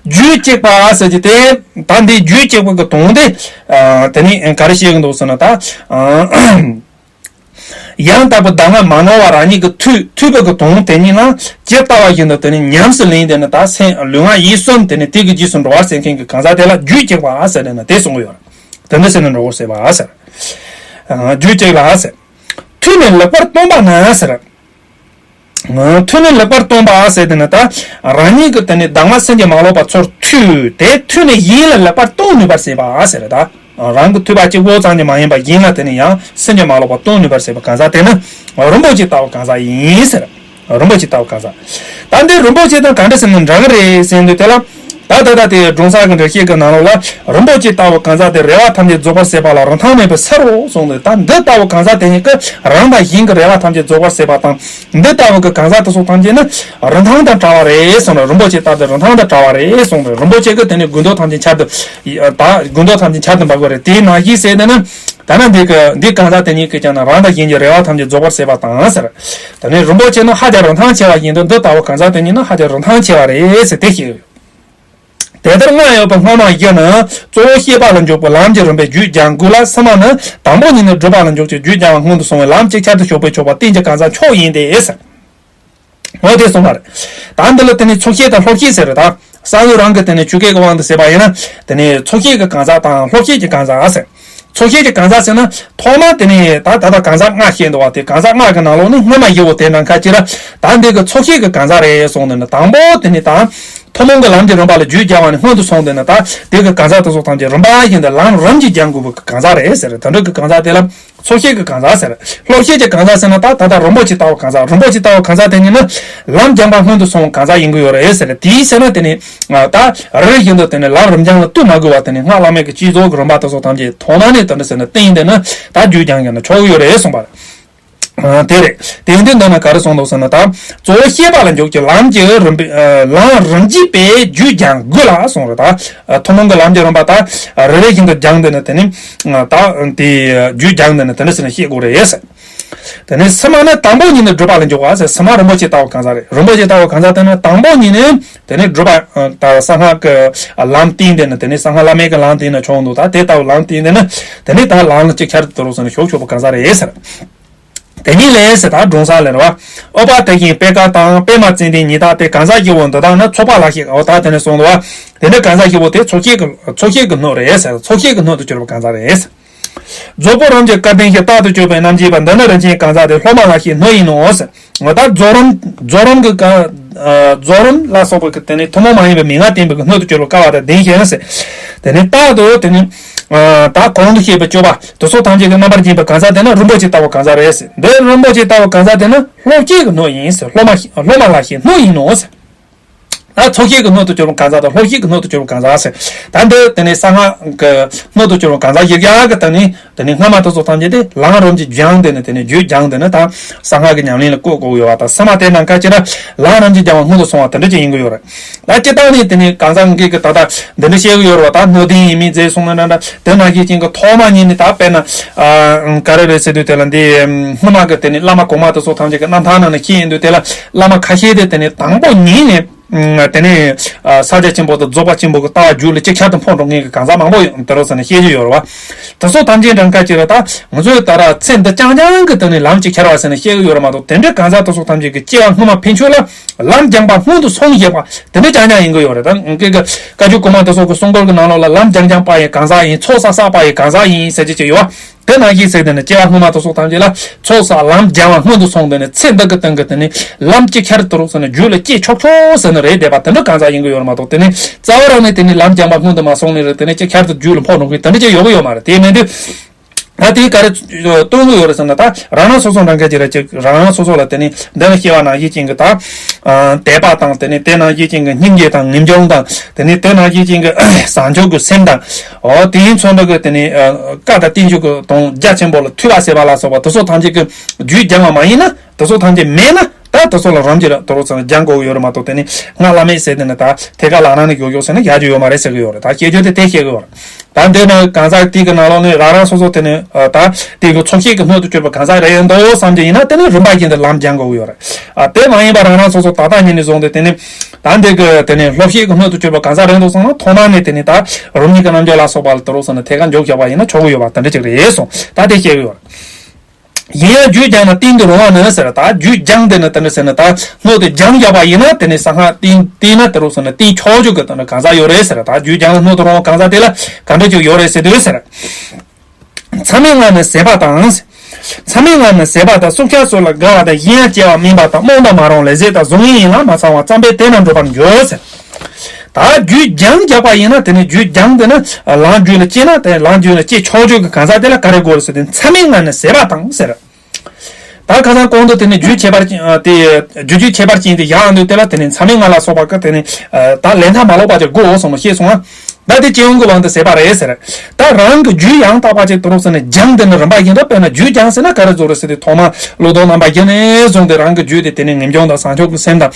རྒྱུད་གཅིག་པ་ཟེར་གྱི་དེ། ད་འདི་རྒྱུད་གཅིག་པ་གི་དོན་དེ། ཨ། དེ་ནི་ག་རེ་བཤད་གི་འདུག་ཟེར་ན། ད་ཨ། ཡང་དག་པའི་གདམས་ངག་མ་ནོར་བ་རང་ཉིད་ཀྱིས་ཐོས་ཐོས་པ་གི་དོན་དེ་ཉིད་ལ་ཇི་ལྟ་བ་བཞིན་དུ་དེ་ནི་ཉམས་སུ་ལེན་དེ་ནི་ད་སེམས་ལུས་ངག་ཡིད་གསུམ་དེ་ནི་དེ་གི་རྗེས་སུ་འགྲོ་བར་བྱེད་མཁན་གྱི་གང་ཟག་དེ་ལ་རྒྱུད་གཅིག་པ་ཟེར་ནས་ནི་དེ་གསུངས་ཡོད། དེ་འདྲ་ཟེར་ནས་འགྲོ་དགོས་ཟེར་བ་ཟེར། ཨ། རྒྱུད་གཅིག་ལ་ཟེར། ཐོས་ནས་ལེགས་པར་སྟོན་པ་ནི་ཟེར། ཐོས་ནས་ལེགས་པར་སྟོན་པ་ཟེར་དེ་ནི་ད་རང་ཉིད་ཀྱིས་དེ་ནི་གདམས་ངག་སེམས་ཀྱིས་མ་ལོག་པ་ཚུར་ཐོས་ཏེ། ཐོས་ནས་གཞན་ལ་ལེགས་པར་སྟོན་ནུས་པར་བྱེད་པ་ཟེར། ད་རང་གིས་ཐོས་པ་གཅིག་པོ་ཙམ་གྱིས་མ་ཡིན་པར་གཞན་ལ་དེ་ནི་ཡང་སེམས་ཀྱིས་མ་ལོག་པར་སྟོན་ནུས་པར་བྱེད་པ་གང་ཟག་དེ་ནི་རིན་པོ་ཆེ་ལྟ་བུ་གང་ཟག་ཡིན་ཟེར། རིན་པོ་ཆེ་ལྟ་བུ་གང་ཟག་ད་འདི་རིན་པོ་ཆེ་དང་ག་འདྲ་ཟེར་ན་འདྲ་གི་རེད་ཟེར་དུས། དེ་ལ་ད་ད་ལྟ་དེ་སྒྲུང་གསར་གྱི་འགྲེལ་བཤད་ཀྱི་ནང་ལོགས་ལ། རིན་པོ་ཆེ་ལྟ་བུ་གང་ཟག་དེ་རེ་བ་ཐམས་ཅད་རྫོགས་པར་བྱེད་པ་ལ་རིན་ཐང་མེད་པའི་ཕྱིར་རོ་གསུངས་ཏེ། ད་འདི་ལྟ་བུ་གང་ཟག་དེ་ཉིད་ཀྱིས་རང་དང་གཞན་གྱི་རེ་བ་ཐམས་ཅད་རྫོགས་པར་བྱེད་པ་དང་། འདི་ལྟ་བུ་གི་གང་ཟག་དེ་ཚོ་ཐམས་ཅད་ནི་རིན་ཐང་དང་བྲལ་བ་རེད་གསུངས་ནས། རིན་པོ་ཆེ་ལྟ་བུ་དེ་རིན་ཐང་དང་བྲལ་བ་རེད་གསུངས་ཏེ། རིན་པོ་ཆེ་གི་དེ་ནི་དགོས་འདོད་ཐམས་ཅད་ཆར་དུ། ད་དགོས་འདོད་ཐམས་ཅད་ཆར་དུ་འབབ་དགོས་རེད། དེ་ནང་བཞིན་ཟེར་དེ་ནི། ད་ནི་འདི་གི་འདི་གང་ཟག་དེ་ཉིད་ཀྱིས་ཀྱང་ན་རང་དང་གཞན་གྱི་རེ་བ་ཐམས་ཅད་རྫོགས་པར་བྱེད་པ་དང་ཟེར། དེ་ནས་རིན་པོ་ཆེ་ནི་ཧ་ཅང་རིན་ཐང་ཆེ་བ་ཡིན་དུས། འདི་ལྟ་བུ་གང་ཟག་དེ་ཉིད་ནི་ཧ་ཅང་རིན་ཐང་ཆེ་བ་རེད་ཟེར་དེ་བཤད་ཡོད། དེ་ལྟར་ལྔ་ཡོད་པའི་སྔ་མ་བཞི་ནི་གཙོ་བོ་ཤེས་པ་ལ་འཇུག་པའི་ལམ་གྱི་རིམ་པས་རྒྱུད་སྦྱང་དགོས་ལ། ཕྱི་མ་ནི་དང་པོ་ཉིད་ནི་སྒྲུབ་པ་ལ་འཇུག་ཅིང་། རྒྱུད་སྦྱང་བ་སྔོན་དུ་སོང་བས་ལམ་ཅིག་ཆར་དུ་ཞུགས་པས་ཆོག་པ་རྟེན་གྱི་གང་ཟག་མཆོག་ཡིན་ཏེ་ཟེར། འོ་དེ་གསུངས་པ་རེད། ད་འདི་ལ་དེ་ནས་ཚོགས་ཤེས་དང་ལྷོར་ཤེས་ཟེར་རེད། ད་བསམ་ཡུལ་རང་གི་དེ་ནས་ཆོས་སྐད་ཀྱི་དབང་དུ་བྱས་པ་ཡིན་ན། དེ་ནས་ཚོགས་ཤེས་ཀྱི་གང་ཟག་དང་ལྷོར་ཤེས་ཀྱི་གང་ཟག་ཟེར། ཚོགས་ཤེས་ཀྱི་གང་ཟག་ཟེར་ན། ཐོག་མ་དེ་ནས་ད་ད་ལྟ་གང་ཟག་ལྔ་བཤད་འདུག་བ། དེ་གང་ཟག་ལྔ་གི་ནང་ལོགས་ནས་སྔ་མ་བཞི་བོ་དེ་འདྲ་ཁ་ཅིག་ར། ད་འདི་གི་ཚོགས་ཤེས་ཀྱི་གང་ཟག་རེད་གསུངས་ནས་ནི། དང་པོ་དེ་ནས་ད་ཐུན་མོང་གི་ལམ་གྱི་རིམ་པ་ལ་རྒྱུད་སྦྱང་བ་ནས་སྔོན་དུ་སོང་སྟེ་ནི། ད་དེ་གི་གང་ཟག་དེ་ཚོ་ཐམས་ཅད་རིམ་པ་བཞིན་དུ་ལམ་རིམ་གྱིས་སྦྱང་དགོས་པའི་གང་ཟག་རེད་ཟེར། དེ་འདྲ་གི་གང་ཟག་དེ་ལ་ཚོགས་ཤེས་ཀྱི་གང་ཟག་ཟེར། ལྷོར་ཤེས་ཀྱི་གང་ཟག་ཟེར་ན། ད་ད་ལྟ་རིན་པོ་ཆེ་ལྟ་བུ་གང་ཟག་རིན་པོ་ཆེ་ལྟ་བུ་གང་ཟག་དེ་ཉིད་ནི་ལམ་སྦྱངས་པ་སྔོན་དུ་སོང་བའི་གང་ཟག་ཡིན་གྱི་ཡོད་རེད་ཟེར། དེའི་ཕྱིར་ན་དེ་ནི་ད་རེ་རེ་བཞིན་དུ་དེ་ནི་ལམ་རིམ་སྦྱང་ལ་ལྟོས་མ་དགོས་པ། དེ་ནི་སྔགས་བླ་མེད་ཀྱི་བསྐྱེད་རྫོགས་ཀྱི་རིམ་པ་དེ་ཚོ་ཐམས་ཅད་ཐོག་མ་ནས་དེ་འདྲ་ཟེར་ནས་བསྟན་ཏེ་ནི། ད་རྒྱུད་སྦྱང་ཡང་ན་ཆོག་གི་ཡོད་རེད་གསུངས་པ་རེད། དེ་རེད། དེ་ཡིན་དུས་འདི་ན་ག་རེ་གསུངས་འདུག་ཟེར་ན། ད་གཙོ་བོ་ཤེས་པ་ལ་འཇུག་ཅིང་ལམ་གྱི་རིམ་པའི་ལམ་རིམ་གྱིས་པའི་རྒྱུད་སྦྱང་དགོས་ལ་གསུངས་རེད། ད་ཐུན་མོང་གི་ལམ་གྱི་རིམ་པ་ད་རེ་རེ་བཞིན་དུ་སྦྱངས་ཏེ་ནི་དེ་ནི་ད་དེ་རྒྱུད་སྦྱངས་ཏེ་ནི་དེ་འདྲ་ཟེར་ནས་ཤེས་དགོས་རེད་ཟེར། དེ་ནས་ཕྱི་མ་ནི་དང་པོ་ཉིད་ནི་སྒྲུབ་པ་ལ་འཇུག་པ་ཟེར། ཕྱི་མ་རིན་པོ་ཆེ་ལྟ་བུ་གང་ཟག་རེད། རིན་པོ་ཆེ་ལྟ་བུ་གང་ཟག་དེ་ནི་དང་པོ་ཉིད་ནི་དེ་ནི་སྒྲུབ་པ་ད་གསང་སྔགས་ཀྱི་ལམ་བསྟེན་ཏེ་ནི། དེ་ནི་གསང་སྔགས་བླ་མེད་ཀྱི་ལམ་བསྟེན་ན་ཆོག་འདུག་ད་དེ་ལྟ་བུ་ལམ་བསྟེན་ཏེ་ནི་དེ་ནི་ད་ལམ་ལ་ཅིག་ཆར་དུ་རུ་ཟེར་ནས་ཞུགས་ཆོག་པ་གང་ཟག་རེད་ཟེར། དེ་ཉིད་ལས་ཟེར། ད་སྒྲུང་གསར་ལས་རེད་བ། ཨུ་པ་དེ་བཞིན་པད་དཀར་དང་པདྨ་ཙནྡན་ཉིད་དག་སྟེ། གང་ཟག་བཞི་པོ་འདི་དག་ནི་ཚོགས་པ་ལ་ཤེས། འོ་ད་དེ་ནས་གསུངས་འདུག་བ། དེ་འདྲ་གང་ཟག་བཞི་པོ་དེ་ཚོགས་ཤེས་ཀྱི་ཚོགས་ཤེས་ཀྱི་སྣོད་རེད་ཟེར། ཚོགས་ཤེས་ཀྱི་སྣོད་དུ་གྱུར་པ་གང་ཟག་རེད་ཟེར། རྫོགས་པའི་རིམ་གྱི་སྐལ་ལྡན་ཞིང་རྟག་ཏུ་སྤྱོད་པའི་རྣམ་འབྱེད་པ། འདི་ནི་རིན་ཆེན་གང་ཟག་སྟེ། སློབ་མ་ལ་ཤེས་སྣོད་ཡིན་ནོ་ཟེར། འོ་ད་རྫོགས་རིམ་རྫོགས་རིམ་གྱི་ཀ་ཨ་རྫོགས་རིམ་ལ་སོགས་པ་གི་དེ་ནི་ཐུན་མོང་མ་ཡིན་པའི་མན་ངག་བསྟན་པའི་གི་སྣོད་དུ་གྱུར་པ་སྐལ་བ་དང་ལྡན་ཞིང་ཟེར། དེ་ནི་རྟག་ཏུ་དེ་ནི་ཨ་ད་གོང་དུ་བཤད་པའི་སྤྱོད་པ་དེ་ཚོ་ཐམས་ཅད་ཀྱི་རྣམ་པར་འབྱེད་པའི་གང་ཟག་དེ་ནི་རིན་པོ་ཆེ་ལྟ་བུ་གང་ཟག་རེད་ཟེར། འདི་རིན་པོ་ཆེ་ལྟ་བུ་གང་ཟག་དེ་ནི་སློབ་བྱེད་ཀྱི་སྣོད་ཡིན་ཟེར། སློབ་མ་སློབ་མ་ལ་ཤེས་སྣོད་ཡིན་ནོ་ཟེར། ད་ཚོགས་ཤེས་ཀྱི་སྣོད་དུ་གྱུར་པ་གང་ཟག་དང་། སློབ་བྱེད་ཀྱི་སྣོད་དུ་གྱུར་པ་གང་ཟག་ཟེར། ད་འདི་དེ་ནས་གསང་སྔགས་ཀྱི་སྣོད་དུ་གྱུར་པ་གང་ཟག་བཞི་བརྒྱ་གི་དེ་ནི་དེ་ནི་སྔ་མ་དེ་ཚོ་ཐམས་ཅད་དེ་ལམ་རིམ་གྱིས་སྦྱངས་ཏེ་ནི་དེ་ནི་རྒྱུད་སྦྱངས་ཏེ་ནི་ད་གསང་སྔགས་ཀྱི་ཉམས་ལེན་ལ་བཀོད་དགོས་ཡོད་པ་དང་། ཕྱི་མ་དེ་ནང་ཁ་ཅིག་ལ་ལམ་རིམ་གྱིས་སྦྱང་བ་སྔོན་དུ་སོང་བ་དེ་འདྲ་ཅིག་ཡིན་གྱི་ཡོད་རེད། ད་སྤྱིར་བཏང་ནས་དེ་ནི་གང་ཟག་ངེད་ཀྱིས་ད་ལྟ་འདི་འདྲ་བཤད་གི་ཡོད་རེད་བ། ད་སྣོད་ལྡན་ཡིན་མིན་རྫས་གསུངས་ན་འདྲ་འདྲ་དེ་ནང་བཞིན་ཅན་གྱི་ཐོག་མ་ཉིད་ནས་ད་དཔེར་ན་ཨ་ག་རེ་རེད་ཟེར་དུས། དེ་ལ་འདི་སྔོན་མ་གི་དེ་ནི་བླ་མ་གོང་མ་དེ་ཚོ་ཐམས་ཅད་ཀྱི་རྣམ་ཐར་ནང་ནས་ཤེས་ཡོང་དུས། དེ་ལ་བླ་མ་ཁ་ཤས་དེ་དེ་ནི་དང་པོ་ཉིད་ནས་ དེ་ནས་ས་སྐྱ་ཆེན་པོ་དང་རྫོགས་པ་ཆེན་པོ་གི་ལྟ་བ་རྒྱུད་ལ་ཅིག་ཆར་དུ་འཕོ་འགྲོ་མཁན་གྱི་གང་ཟག་མང་པོ་ཡོད་དེ་རོ་ཟེར་ནས་བཤད་ཀྱི་ཡོད་རེད་བ། དེ་ཚོ་ཐམས་ཅད་འདྲ་ཁ་ཅིག་ལ་ད་ང་ཚོས་ད་ར་ཚེ་འདི་རྐྱང་རྐྱང་གི་དེ་ནས་ལམ་ཅིག་ཁྱེར་བ་ཟེར་ནས་བཤད་ཀྱི་ཡོད་རེད་མ་གཏོགས། དེ་འདྲའི་གང་ཟག་དེ་ཚོ་ཐམས་ཅད་ཀྱི་སྐྱེ་བ་སྔོན་མ་ཕན་ཆོད་ལ་ལམ་སྦྱངས་པ་སྔོན་དུ་སོང་ཞེས་པ་དེ་འདྲ་རྐྱང་རྐྱང་ཡིན་གྱི་ཡོད་རེད། ད་ཀྱི་བཀའ་བརྒྱུད་གོང་མ་དེ་ཚོ་གི་གསུང་སྐོར་གྱི་ནང་ལོགས་ལ་ལམ་སྦྱངས་སྦྱངས་པ་ཡི་གང་ཟག་ཡིན། ཚོགས་བསགས་བསགས་པ་ཡི་གང་ཟག་ཡིན་ཟེར་གྱི་ཅིག་ཡོད་བ། དེ་ནང་བཞིན་ཟེར་དེ་ནི་སྐྱེ་བ་སྔོན་མ་དེ་ཚོ་ཐམས་ཅད་ལ་ཚོགས་བསགས་ལམ་སྦྱངས་པ་སྔོན་དུ་སོང་དེ་ནི་ཚེ་འདི་གི་སྟེང་གི་དེ་ནི་ལམ་ཅིག་ཁྱེར་དུ་རུང་ཟེར་ནས་རྒྱུད་ལ་སྐྱེ་ཆོག་ཆོག་ཟེར་ནི་རེད་བསྡད་པ་དེ་འདྲ་གང་ཟག་ཡིན་གྱི་ཡོད་རེད་མ་གཏོགས། དེ་ནི་རྩ་བ་རང་ནས་དེ་ནི་ལམ་སྦྱངས་པ་སྔོན་དུ་མ་སོང་ནི་རེད། དེ་ནི་ཅིག་ཁྱེར་དུ་རྒྱུད་ལ་འཕོ་འགྲོ་གི་དེ་འདྲ་ཅིག་ཡོད་གི་ཡོད་མ་རེད། དེ་མིན་དུས་ད་དེའི་ག་རེ་སྟོན་གི་ཡོད་རེད་ཟེར་ན། ད་རང་རང་སོ་སོ་འདྲ་མཁན་ཅིག་རེད། ཅིག་རང་རང་སོ་སོ་ལ་དེ་ནི་འདི་ནི་སྐྱེ་བ་ནང་བཞིན་ཅན་གྱི་ད་དད་པ་དང་། དེ་ནི་དེ་ནང་བཞིན་ཅན་གྱི་སྙིང་རྗེ་དང་ངེས་འབྱུང་དང་། དེ་ནི་དེ་ནང་བཞིན་ཅན་གྱི་བཟང་སྤྱོད་ཀྱི་སེམས་དང་། འོ་དེའི་མཚོན་འདྲ་གི་དེ་ནི་བཀའ་དང་བསྟན་བཅོས་ཀྱི་དོན་རྒྱ་ཆེན་པོ་ལ་ཐོས་པ་བྱས་པ་ལ་སོགས་པ་དེ་ཚོ་ཐམས་ཅད་ཀྱི་རྒྱུད་སྦྱངས་པ་མ་ཡིན་ན། དེ་ཚོ་ཐམས་ཅད་མེད་ན་ད་དེ་ཚོ་ལ་རང་རྒྱུད་ལ་དོ་རོགས་ཚང་སྦྱང་དགོས་ཡོད་རེད་མ་གཏོགས། དེ་ནི་སྔགས་བླ་མེད་ཟེར་དེ་ནི་ད་ཐད་ཀར་ལག་ན་ནས་མགྱོགས་མགྱོགས་ཟེར་ན་ཡག་རྒྱུ་ཡོད་མ་རེད་ཟེར་གི་ཡོད་རེད། ད་སྐད་ཆ་དེ་དེ་བཤད་གི་ཡོད་རེད། ད་འདི་ནི་གང་ཟག་དེ་གི་ནང་ལོགས་ནས་རང་རང་སོ་སོ་དེ་ནི་ད་དེ་གི་ཚོགས་ཤེས་ཀྱི་སྣོད་དུ་གྱུར་པ་གང་ཟག་རེད་འདུག་བསམ་གྱི་ཡིན་ན། དེ་ནི་རིམ་པ་བཞིན་དུ་ལམ་སྦྱང་དགོས་ཀྱི་ཡོད་རེད། ཨ་དེ་མ་ཡིན་པ་རང་རང་སོ་སོ་ད་ལྟ་ཉིད་ནས་བཟུང་སྟེ་དེ་ནི་ད་འདི་གི་དེ་ནི་སློབ་ཤེས་ཀྱི་སྣོད་དུ་གྱུར་པ་གང་ཟག་རེད་འདུག་བསམ་ན། ཐོག་མ་ནས་དེ་ནི་ད་རང་ཉིད་ཀྱི་རྣལ་འབྱོར་ལ་སོགས་པ་ལ་དོ་རོགས་ཟེར་ནས་ཐད་ཀར་འཇོག་བཞག་པ་ཡིན་ན་ཆོག་གི་ཡོད་པ་དེ་འདྲ་ཅིག་རེད་གསུངས། ད་དེ་བཤད་གི་ཡོད་རེད། ཡིན་ཡང་རྒྱུད་སྦྱངས་ན་གཏན་དུ་རུང་བ་ནི་ཟེར། ད་རྒྱུད་སྦྱངས་དེ་ནི་དེ་འདྲ་ཟེར་ན། ད་སྣོད་དེ་སྦྱངས་བཞག་པ་ཡིན་ན་དེ་ནི་གསང་སྔགས་བསྟན་བསྟན་ན་དེ་རུང་ཟེར་ན་བསྟན་ཆོག་ཆོག་གི་དེ་འདྲ་གང་ཟག་ཡོད་རེད་ཟེར། ད་རྒྱུད་སྦྱངས་ན་སྣོད་དུ་རུང་བ་གང་ཟག་དེ་ལ་ག་འདྲ་ཅིག་ཡོད་རེད་ཟེར་དུས་ཟེར། མཚམས་མེད་ལྔ་ནི་ཟད་པ་དང་། མཚམས་མེད་ལྔ་ནི་ཟད་པ་དང་། བསྲུབ་བྱ་སོགས་ལ་དགའ་བ་དང་། གཞན་ཡང་སྐྱེ་བ་སྨིན་པ་དང་། རྨོངས་དང་མ་རུངས་ལས་ཟད་དང་། གཟུགས་བརྙན་ཡིད་ལ་མ་ཚང་བ། ཙམ་པས་དེ་རྣམས་འགྲུབ་པར་འགྱུར་ཟེར། ད་རྒྱུད་སྦྱངས་བཞག་པ་ཡིན་ན། དེ་ནི་རྒྱུད་སྦྱངས་དེ་ནི་ལམ་རྒྱུད་ལ་སྐྱེས་ན། དེ་ལམ་རྒྱུད་ལ་སྐྱེས་ཆོག་ཆོག་གི་གང་ཟག་དེ་ལ་ག་རེ་དགོས་རེད་ཟེར་ཏེ། མཚམས་མེད་ལྔ་ནི་ཟད་པ་དང་ཟེར། ད་ཁ་སང་གོང་དུ་དེ་ནི་རྒྱུད་ཁྱད་པར་ཅན་དེ་རྒྱུད་རྒྱུད་ཁྱད་པར་ཅན་དེ་བཞག་འདུག་དེ་ལ་དེ་ནི་མཚམས་མེད་ལྔ་ལ་སོགས་པ་གི་དེ་ནི་ད་ལས་མཐའ་མ་ལོག་པ་ཅིག་དགོས་གསུངས་ནས་བཤད་སོང་ང་། ད་དེ་སྤྱི་ཡོངས་ཀྱི་དབང་དུ་ཟད་པ་རེད་ཟེར། ད་རང་གི་རྒྱུད་ཡང་དག་པ་ཅིག་དུ་རུང་ཟེར་ནས་སྦྱངས་དེ་ནི་རིམ་པ་བཞིན་དུ། དཔེར་ན་རྒྱུད་སྦྱངས་ཟེར་ན་ག་རེ་བཟོ་རེད་ཟེར་ཏེ། ཐོག་མ་བློ་ལྡོག་རྣམ་པ་བཞི་ནས་བཟུང་སྟེ་རང་གི་རྒྱུད་དེ་དེ་ནི་ངེས་འབྱུང་དང་བཟང་སྤྱོད་ཀྱི་སེམས་དང་།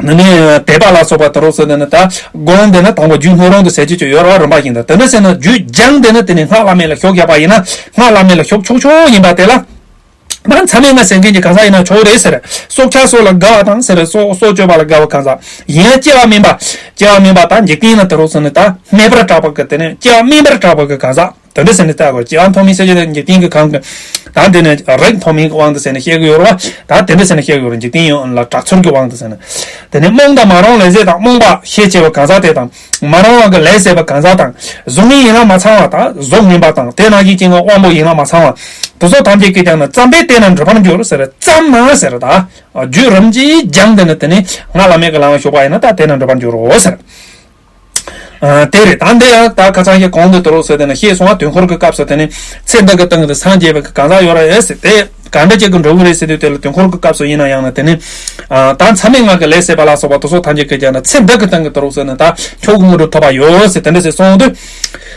ནི་ནི་དད་པ་ལ་སོགས་པ་དུ་རུང་ཟེར་ནས་ནི་ད་སྒོམ་དེ་ནི་དང་པོ་རྒྱུད་སྣོད་རུང་དུ་ཟད་ཀྱི་ཅིག་ཡོད་རེད་བ། རིམ་པ་བཞིན་དུ། དེ་འདྲ་ཟེར་ན་རྒྱུད་སྦྱངས་དེ་ནི་དེ་ནི་སྔགས་བླ་མེད་ལ་ཞུགས་བཞག་པ་ཡིན་ན། སྔགས་བླ་མེད་ལ་ཞུགས་ཆོག་ཆོག་ཡིན་པ་དེ་ལ། ད་མཚམས་མེད་ལྔ་ཟེར་མཁན་གྱི་གང་ཟག་ཡིན་ན་ཆོག་རེད་ཟེར། བསྲུབ་བྱ་སོགས་ལ་དགའ་བ་དང་ཟེར། སྲོག་སྲོག་གཅོད་པ་ལ་དགའ་བ་གང་ཟག་ཡིན། སྐྱེ་བ་སྨིན་པ། སྐྱེ་བ་སྨིན་པ་དང་འཇིག་རྟེན་ན་དུ་རུང་ཟེར་ནས་ད་སྨད་པར་གྲགས་པ་གི་དེ་ནས་སྐྱེ་བ་སྨིན་པར་གྲགས་པ་གི་གང་ཟག་དེ་འདྲ་ཟེར་ནས་ལྟ་དགོས། སྐྱེ་བ་མཐོ་དམན་ཟེར་གྱི་དེ་འཇིག་རྟེན་གྱི་ཁམས་ཀྱི་ད་དེ་ནས་རིགས་མཐོ་དམན་གྱི་དབང་དུ་ཟེར་ནས་བཤད་གི་ཡོད་རེད་བ། ད་དེ་འདྲ་ཟེར་ནས་བཤད་གི་ཡོད་རེད། འཇིག་རྟེན་ཡོངས་ལ་གྲགས་ཚུལ་གྱི་དབང་དུ་ཟེར་ནས། དེ་ནས་རྨོངས་དང་མ་རུངས་ལས་ཟད་དང་། རྨོངས་པ་ཤས་ཆེ་བ་གང་ཟག་དེ་དང་། མ་རུངས་པ་གི་ལས་ཟད་པ་གང་ཟག་དང་། གཟུགས་བརྙན་ཡིད་ལ་མ་ཚང་བ་དང་། གཟུགས་ངན་པ་དང་། དེ་ནང་བཞིན་ཅན་གྱི་དབང་པོ་ཡིད་ལ་མ་ཚང་བ། དེ་ཚོ་ཐམས་ཅད་ཀྱིས་ཀྱང་ནི། ཙམ་པས་དེ་རྣམས་འགྲུབ་པར་འགྱུར་ཟེར། ཙམ་ན་ཟེར། ད་རྒྱུད་རིམ་གྱིས་སྦྱངས་དེ་ནི་དེ་ནི་སྔགས་བླ་མེད་ཀྱི་ལམ་ལ་ཞུགས་པ་ཡིན་ན་ད་དེ་རྣམས་འགྲུབ་པར་འགྱུར་རོ་ཟེར། ཨ་དེ་རེད། ད་འདི་ཡང་ད་ཁ་སང་ཞིག་གོང་དུ་དུ་རུ་ཟེར་དེ་ནི་བཤད་སོང་བ། དུས་འཁོར་གྱི་སྐབས་སུ་དེ་ནི་ཚེ་འདི་གི་སྟེང་དུ་སངས་རྒྱས་པའི་གང་ཟག་ཡོད་རེད་ཟེར། དེ་ག་འདྲ་ཅིག་གི་འགྲོ་གི་རེད་ཟེར་དུས། དེ་ལ་དུས་འཁོར་གྱི་སྐབས་སུ་ཡིན་ན་ཡང་ན་དེ་ནི་ཨ་ད་མཚམས་མེད་ལྔ་གི་ལས་ཟད་པ་ལ་སོགས་པ་དེ་ཚོ་ཐམས་ཅད་ཀྱིས་ཀྱང་ན་ཚེ་འདི་གི་སྟེང་གི་དུ་རུ་ཟེར་ནི་ད་མཆོག་གི་དངོས་གྲུབ་ཐོབ་པ་ཡོད་ཟེར་དེ་འདྲ་ཟེར་སོང་དུས།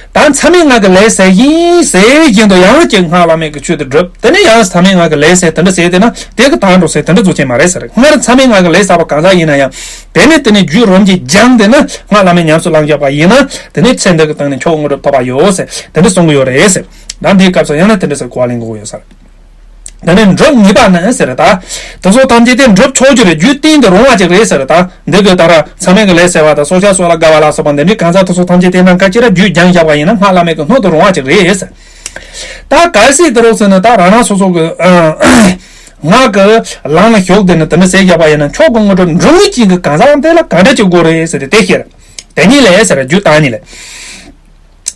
ད་མཚམས་མེད་ལྔ་གི་ལས་ཟད་བཞིན་ཟད་བཞིན་དུ་ཡང་ཅིག་སྔགས་བླ་མེད་ཀྱི་ཆོས་དེ་སྒྲུབ། དེ་ནས་ཡང་མཚམས་མེད་ལྔ་གི་ལས་ཟད་དེ་འདྲ་ཟད་དེ་ན་དེ་གི་དང་འགྲོ་ཟེར་དེ་འདྲ་རྫོགས་ཆེན་མ་རེད་ཟེར། སྔར་མཚམས་མེད་ལྔ་གི་ལས་བསགས་པ་གང་ཟག་ཡིན་ན་ཡང་དེ་ནས་དེ་ནས་རྒྱུད་རིམ་གྱིས་སྦྱངས་དེ་ནི་སྔགས་བླ་མེད་ཉམས་སུ་བླངས་བཞག་པ་ཡིན་ན། དེ་ནས་ཚེ་འདི་གི་སྟེང་ནས་མཆོག་དངོས་གྲུབ་ཐོབ་པ་ཡོད་ཟེར་དེ་འདྲ་གསུང་གི་ཡོད་རེད་ཟེར། ད་འདིའི་སྐབས་སུ་ཡང་ན་དེ་འདྲ་ཟེར་གོ་བ་ལེན་དགོས་ཡོད་ས་རེད། དེ་ནས་འགྲུབ་ངེས་པ་ནི་ཟེར། ད་དེ་ཚོ་ཐམས་ཅད་དེ་འགྲུབ་ཆོག་རྒྱུ་རེད། རྒྱུད་གཏན་དུ་རུང་བ་ཅིག་རེད་ཟེར། ད་འདི་གི་ད་ར་མཚམས་མེད་ཀྱི་ལས་ཟད་པ་དང་། སྲོག་ཆགས་སོགས་ལ་དགའ་བ་ལ་སོགས་པ་འདི་འདྲའི་གང་ཟག་དེ་ཚོ་ཐམས་ཅད་དེ་ནང་ཁ་ཅིག་ར་རྒྱུད་སྦྱངས་བཞག་པ་ཡིན་ན་སྔགས་བླ་མེད་ཀྱི་སྣོད་དུ་རུང་བ་ཅིག་རེད་ཟེར། ད་གལ་སྲིད་དེ་རུང་ཟེར་ན་ད་རང་རང་སོ་སོ་གི་ཨ་སྔགས་ཀྱི་ལམ་ལ་ཞུགས་དེ་ནི་དེ་འདྲ་ཟེར་བཞག་པ་ཡིན་ན། མཆོག་གི་དངོས་གྲུབ་འགྲུབ་ངེས་ཅན་གྱི་གང་ཟག་དེ་ལ་ག་འདྲ་ཅིག་དགོས་རེད་ཟེར་ཏེ། དེ་ཤེས་ར་དེ་ཉིད་ལས་ཟེར། རྒྱུད་དང་ཉིད་ལས།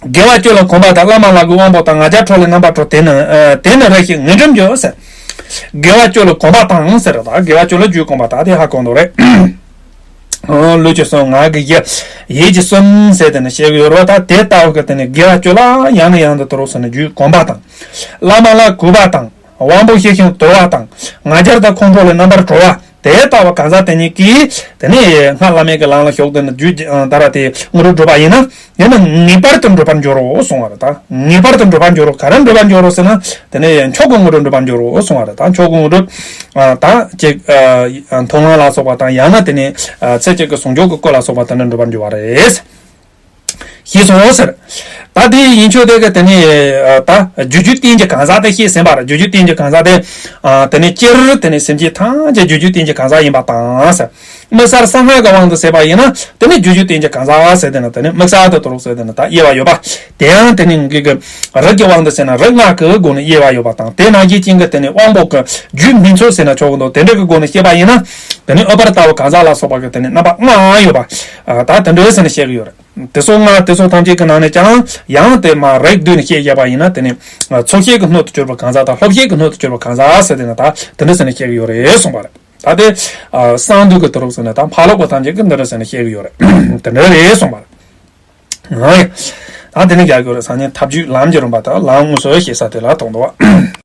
དགེ་བ་བཅུ་ལ་གོམས་པ་དང་། བླ་མ་ལག་གི་དབང་པོ་དང་། ང་རྒྱལ་ཁྲོ་ལ་རྣམ་པར་གྲོལ། དེ་ནི་ཨ་དེ་ནི་རེ་ཞིག་ངེས་འགྲུབ་འགྱུར་ཟེར། དགེ་བ་བཅུ་ལ་གོམས་པ་དང་ཟེར། ད་དགེ་བ་བཅུ་ལ་རྒྱུད་གོམས་པ་ད་དེ་ཧ་གོ་འདུག་རེད། ཨ་ལུས་ཀྱི་གསུམ། ངག་གི་བཞི། ཡིད་ཀྱི་གསུམ་ཟེར་དེ་ནི་བཤད་གི་ཡོད་རེད་བ། ད་དེ་ལྟ་བུ་གི་དེ་ནི་དགེ་བ་བཅུ་ལ་ཡང་ནས་ཡང་དུ་དུ་རུ་ཟེར་ནས་རྒྱུད་གོམས་པ་དང་། བླ་མ་ལ་གུས་པ་དང་། དབང་པོ་ཞི་ཞིང་དུལ་བ་དང་། ང་རྒྱལ་དང་ཁོང་ཁྲོ་ལས་རྣམ་པར་གྲོལ་བ། དེ་ལྟ་བུ་གང་ཟག་དེ་ཉིད་ཀྱིས་དེ་ནས་སྔགས་བླ་མེད་ཀྱི་ལམ་ལ་ཞུགས་དེ་ནི་རྒྱུད་ཨ་ད་ར་དེ་དངོས་གྲུབ་འགྲུབ་པ་ཡིན་ན། དེ་ནི་ངེས་པར་དུ་འགྲུབ་པར་འགྱུར་རོ་གསུང་བ་རེད། ད་ངེས་པར་དུ་འགྲུབ་པར་འགྱུར་རོ། ག་རེ་འགྲུབ་པར་འགྱུར་རོ་ཟེར་ན། དེ་ནས་མཆོག་གི་དངོས་གྲུབ་འགྲུབ་པར་འགྱུར་རོ་གསུང་བ་རེད། ད་མཆོག་གི་དངོས་གྲུབ་ཨ་ད་ཅིག་ཨ་མཐོང་ལམ་ལ་སོགས་པ་དང་། ཡང་ན་དེ་ནས་ཨ་ཚེ་གཅིག་གི་ཟུང་འཇུག་གི་སྐུ་ལ་སོགས་པ་དེ་འདྲ་འགྲུབ་པར་འགྱུར་བ་རེད། ཞེས་སོ་ཟེར། ད་དེ་ཡིན་ཆོག་དེ་གི་དེ་ནས་ཨ་ད་རྒྱུ་རྒྱུད་བརྟེན་གྱི་གང་ཟག་དེ་ཤེས་ཟིན་པ་རེད། རྒྱུ་རྒྱུད་བརྟེན་གྱི་གང་ཟག་དེ་ཨ་དེ་ནས་སྤྱིར་དེ་ནས་སེམས་ཅན་ཐམས་ཅད་རྒྱུ་རྒྱུད་བརྟེན་གྱི་གང་ཟག་ཡིན་པ་དང་ཟེར། དམིགས་བསལ་གསང་སྔགས་ཀྱི་དབང་དུ་བྱས་པ་ཡིན་ན་དེ་ནི་རྒྱུ་རྒྱུད་བསྟན་བཅོས་གང་ཟག་ཟེར་དེ་ན་དེ་ནི་དམིགས་བསལ་དུ་དོ་རུག་ཟེར་དེ་ན་ད་དབྱེ་བ་ཡོད་པ། དེ་ཡང་དེ་ནི་གི་གི་རིགས་ཀྱི་དབང་དུ་བྱས་ན་རིགས་ལྔ་གི་སྒོ་ནས་དབྱེ་བ་ཡོད་པ་དང་དེ་ནང་བཞིན་ཅན་གྱི་དེ་ནི་དབང་པོ་གི་རྒྱུད་སྨིན་ཚུལ་ཟེར་ན་ཆོག་གི་འདུག་དེ་འདྲ་གི་སྒོ་ནས་བཤད་པ་ཡིན་ན་དེ་ནི་ཨུཏྤལ་ལྟ་བུ་གང་ཟག་ལ་སོགས་པ་གི་དེ་ནི་རྣམ་པ་ལྔ་ཡོད་པ། ད་དེ་འདྲ་ཟེར་ནས་བཤད་གི་ཡོད་རེད། དེ་སོགས་ལྔ་དེ་སོགས་ཐམས་ཅད་ཀྱི་ནང་ནས་ཀྱང་ཡང་དེ་མ་རིགས་བསྡུས་ནས་བཤད་བཞག་པ་ཡིན་ན་དེ་ནི་ཚོགས་བཤད་ཀྱི་སྣོད་དུ་གྱུར་པ་གང་ཟག་དང་སློབ་བཤད་ཀྱི་སྣོད་དུ་གྱུར་པ་གང་ཟག་ཟེར་དེ་ན་ད་དེ་འདྲ་ཟེར་ནས་བཤད་གི་ཡོད་རེད་གསུངས་པ་རེད། ད་དེ་གསང་འདུས་ཀྱི་དོ་རུག་ཟེར་ནས་ད་ཕ་ལོག་པ་ཐམས་ཅད་ཀྱི་འདི་འདྲ་ཟེར་ནས་བཤད་གི་ཡོད་རེད། དེ་འདྲ་རེད་གསུངས་པ་རེད། ཨང་། ད་དེ་ནས་རྒྱག་གི་ཡོད་རེད། སང་ཉིན་ཐབས་ཇུས་ལམ་གྱི་རིམ་པ་དང་ལམ་དངོས་སུ་བཤད་ས་དེ་ལ་དོགས་འདུག་བ།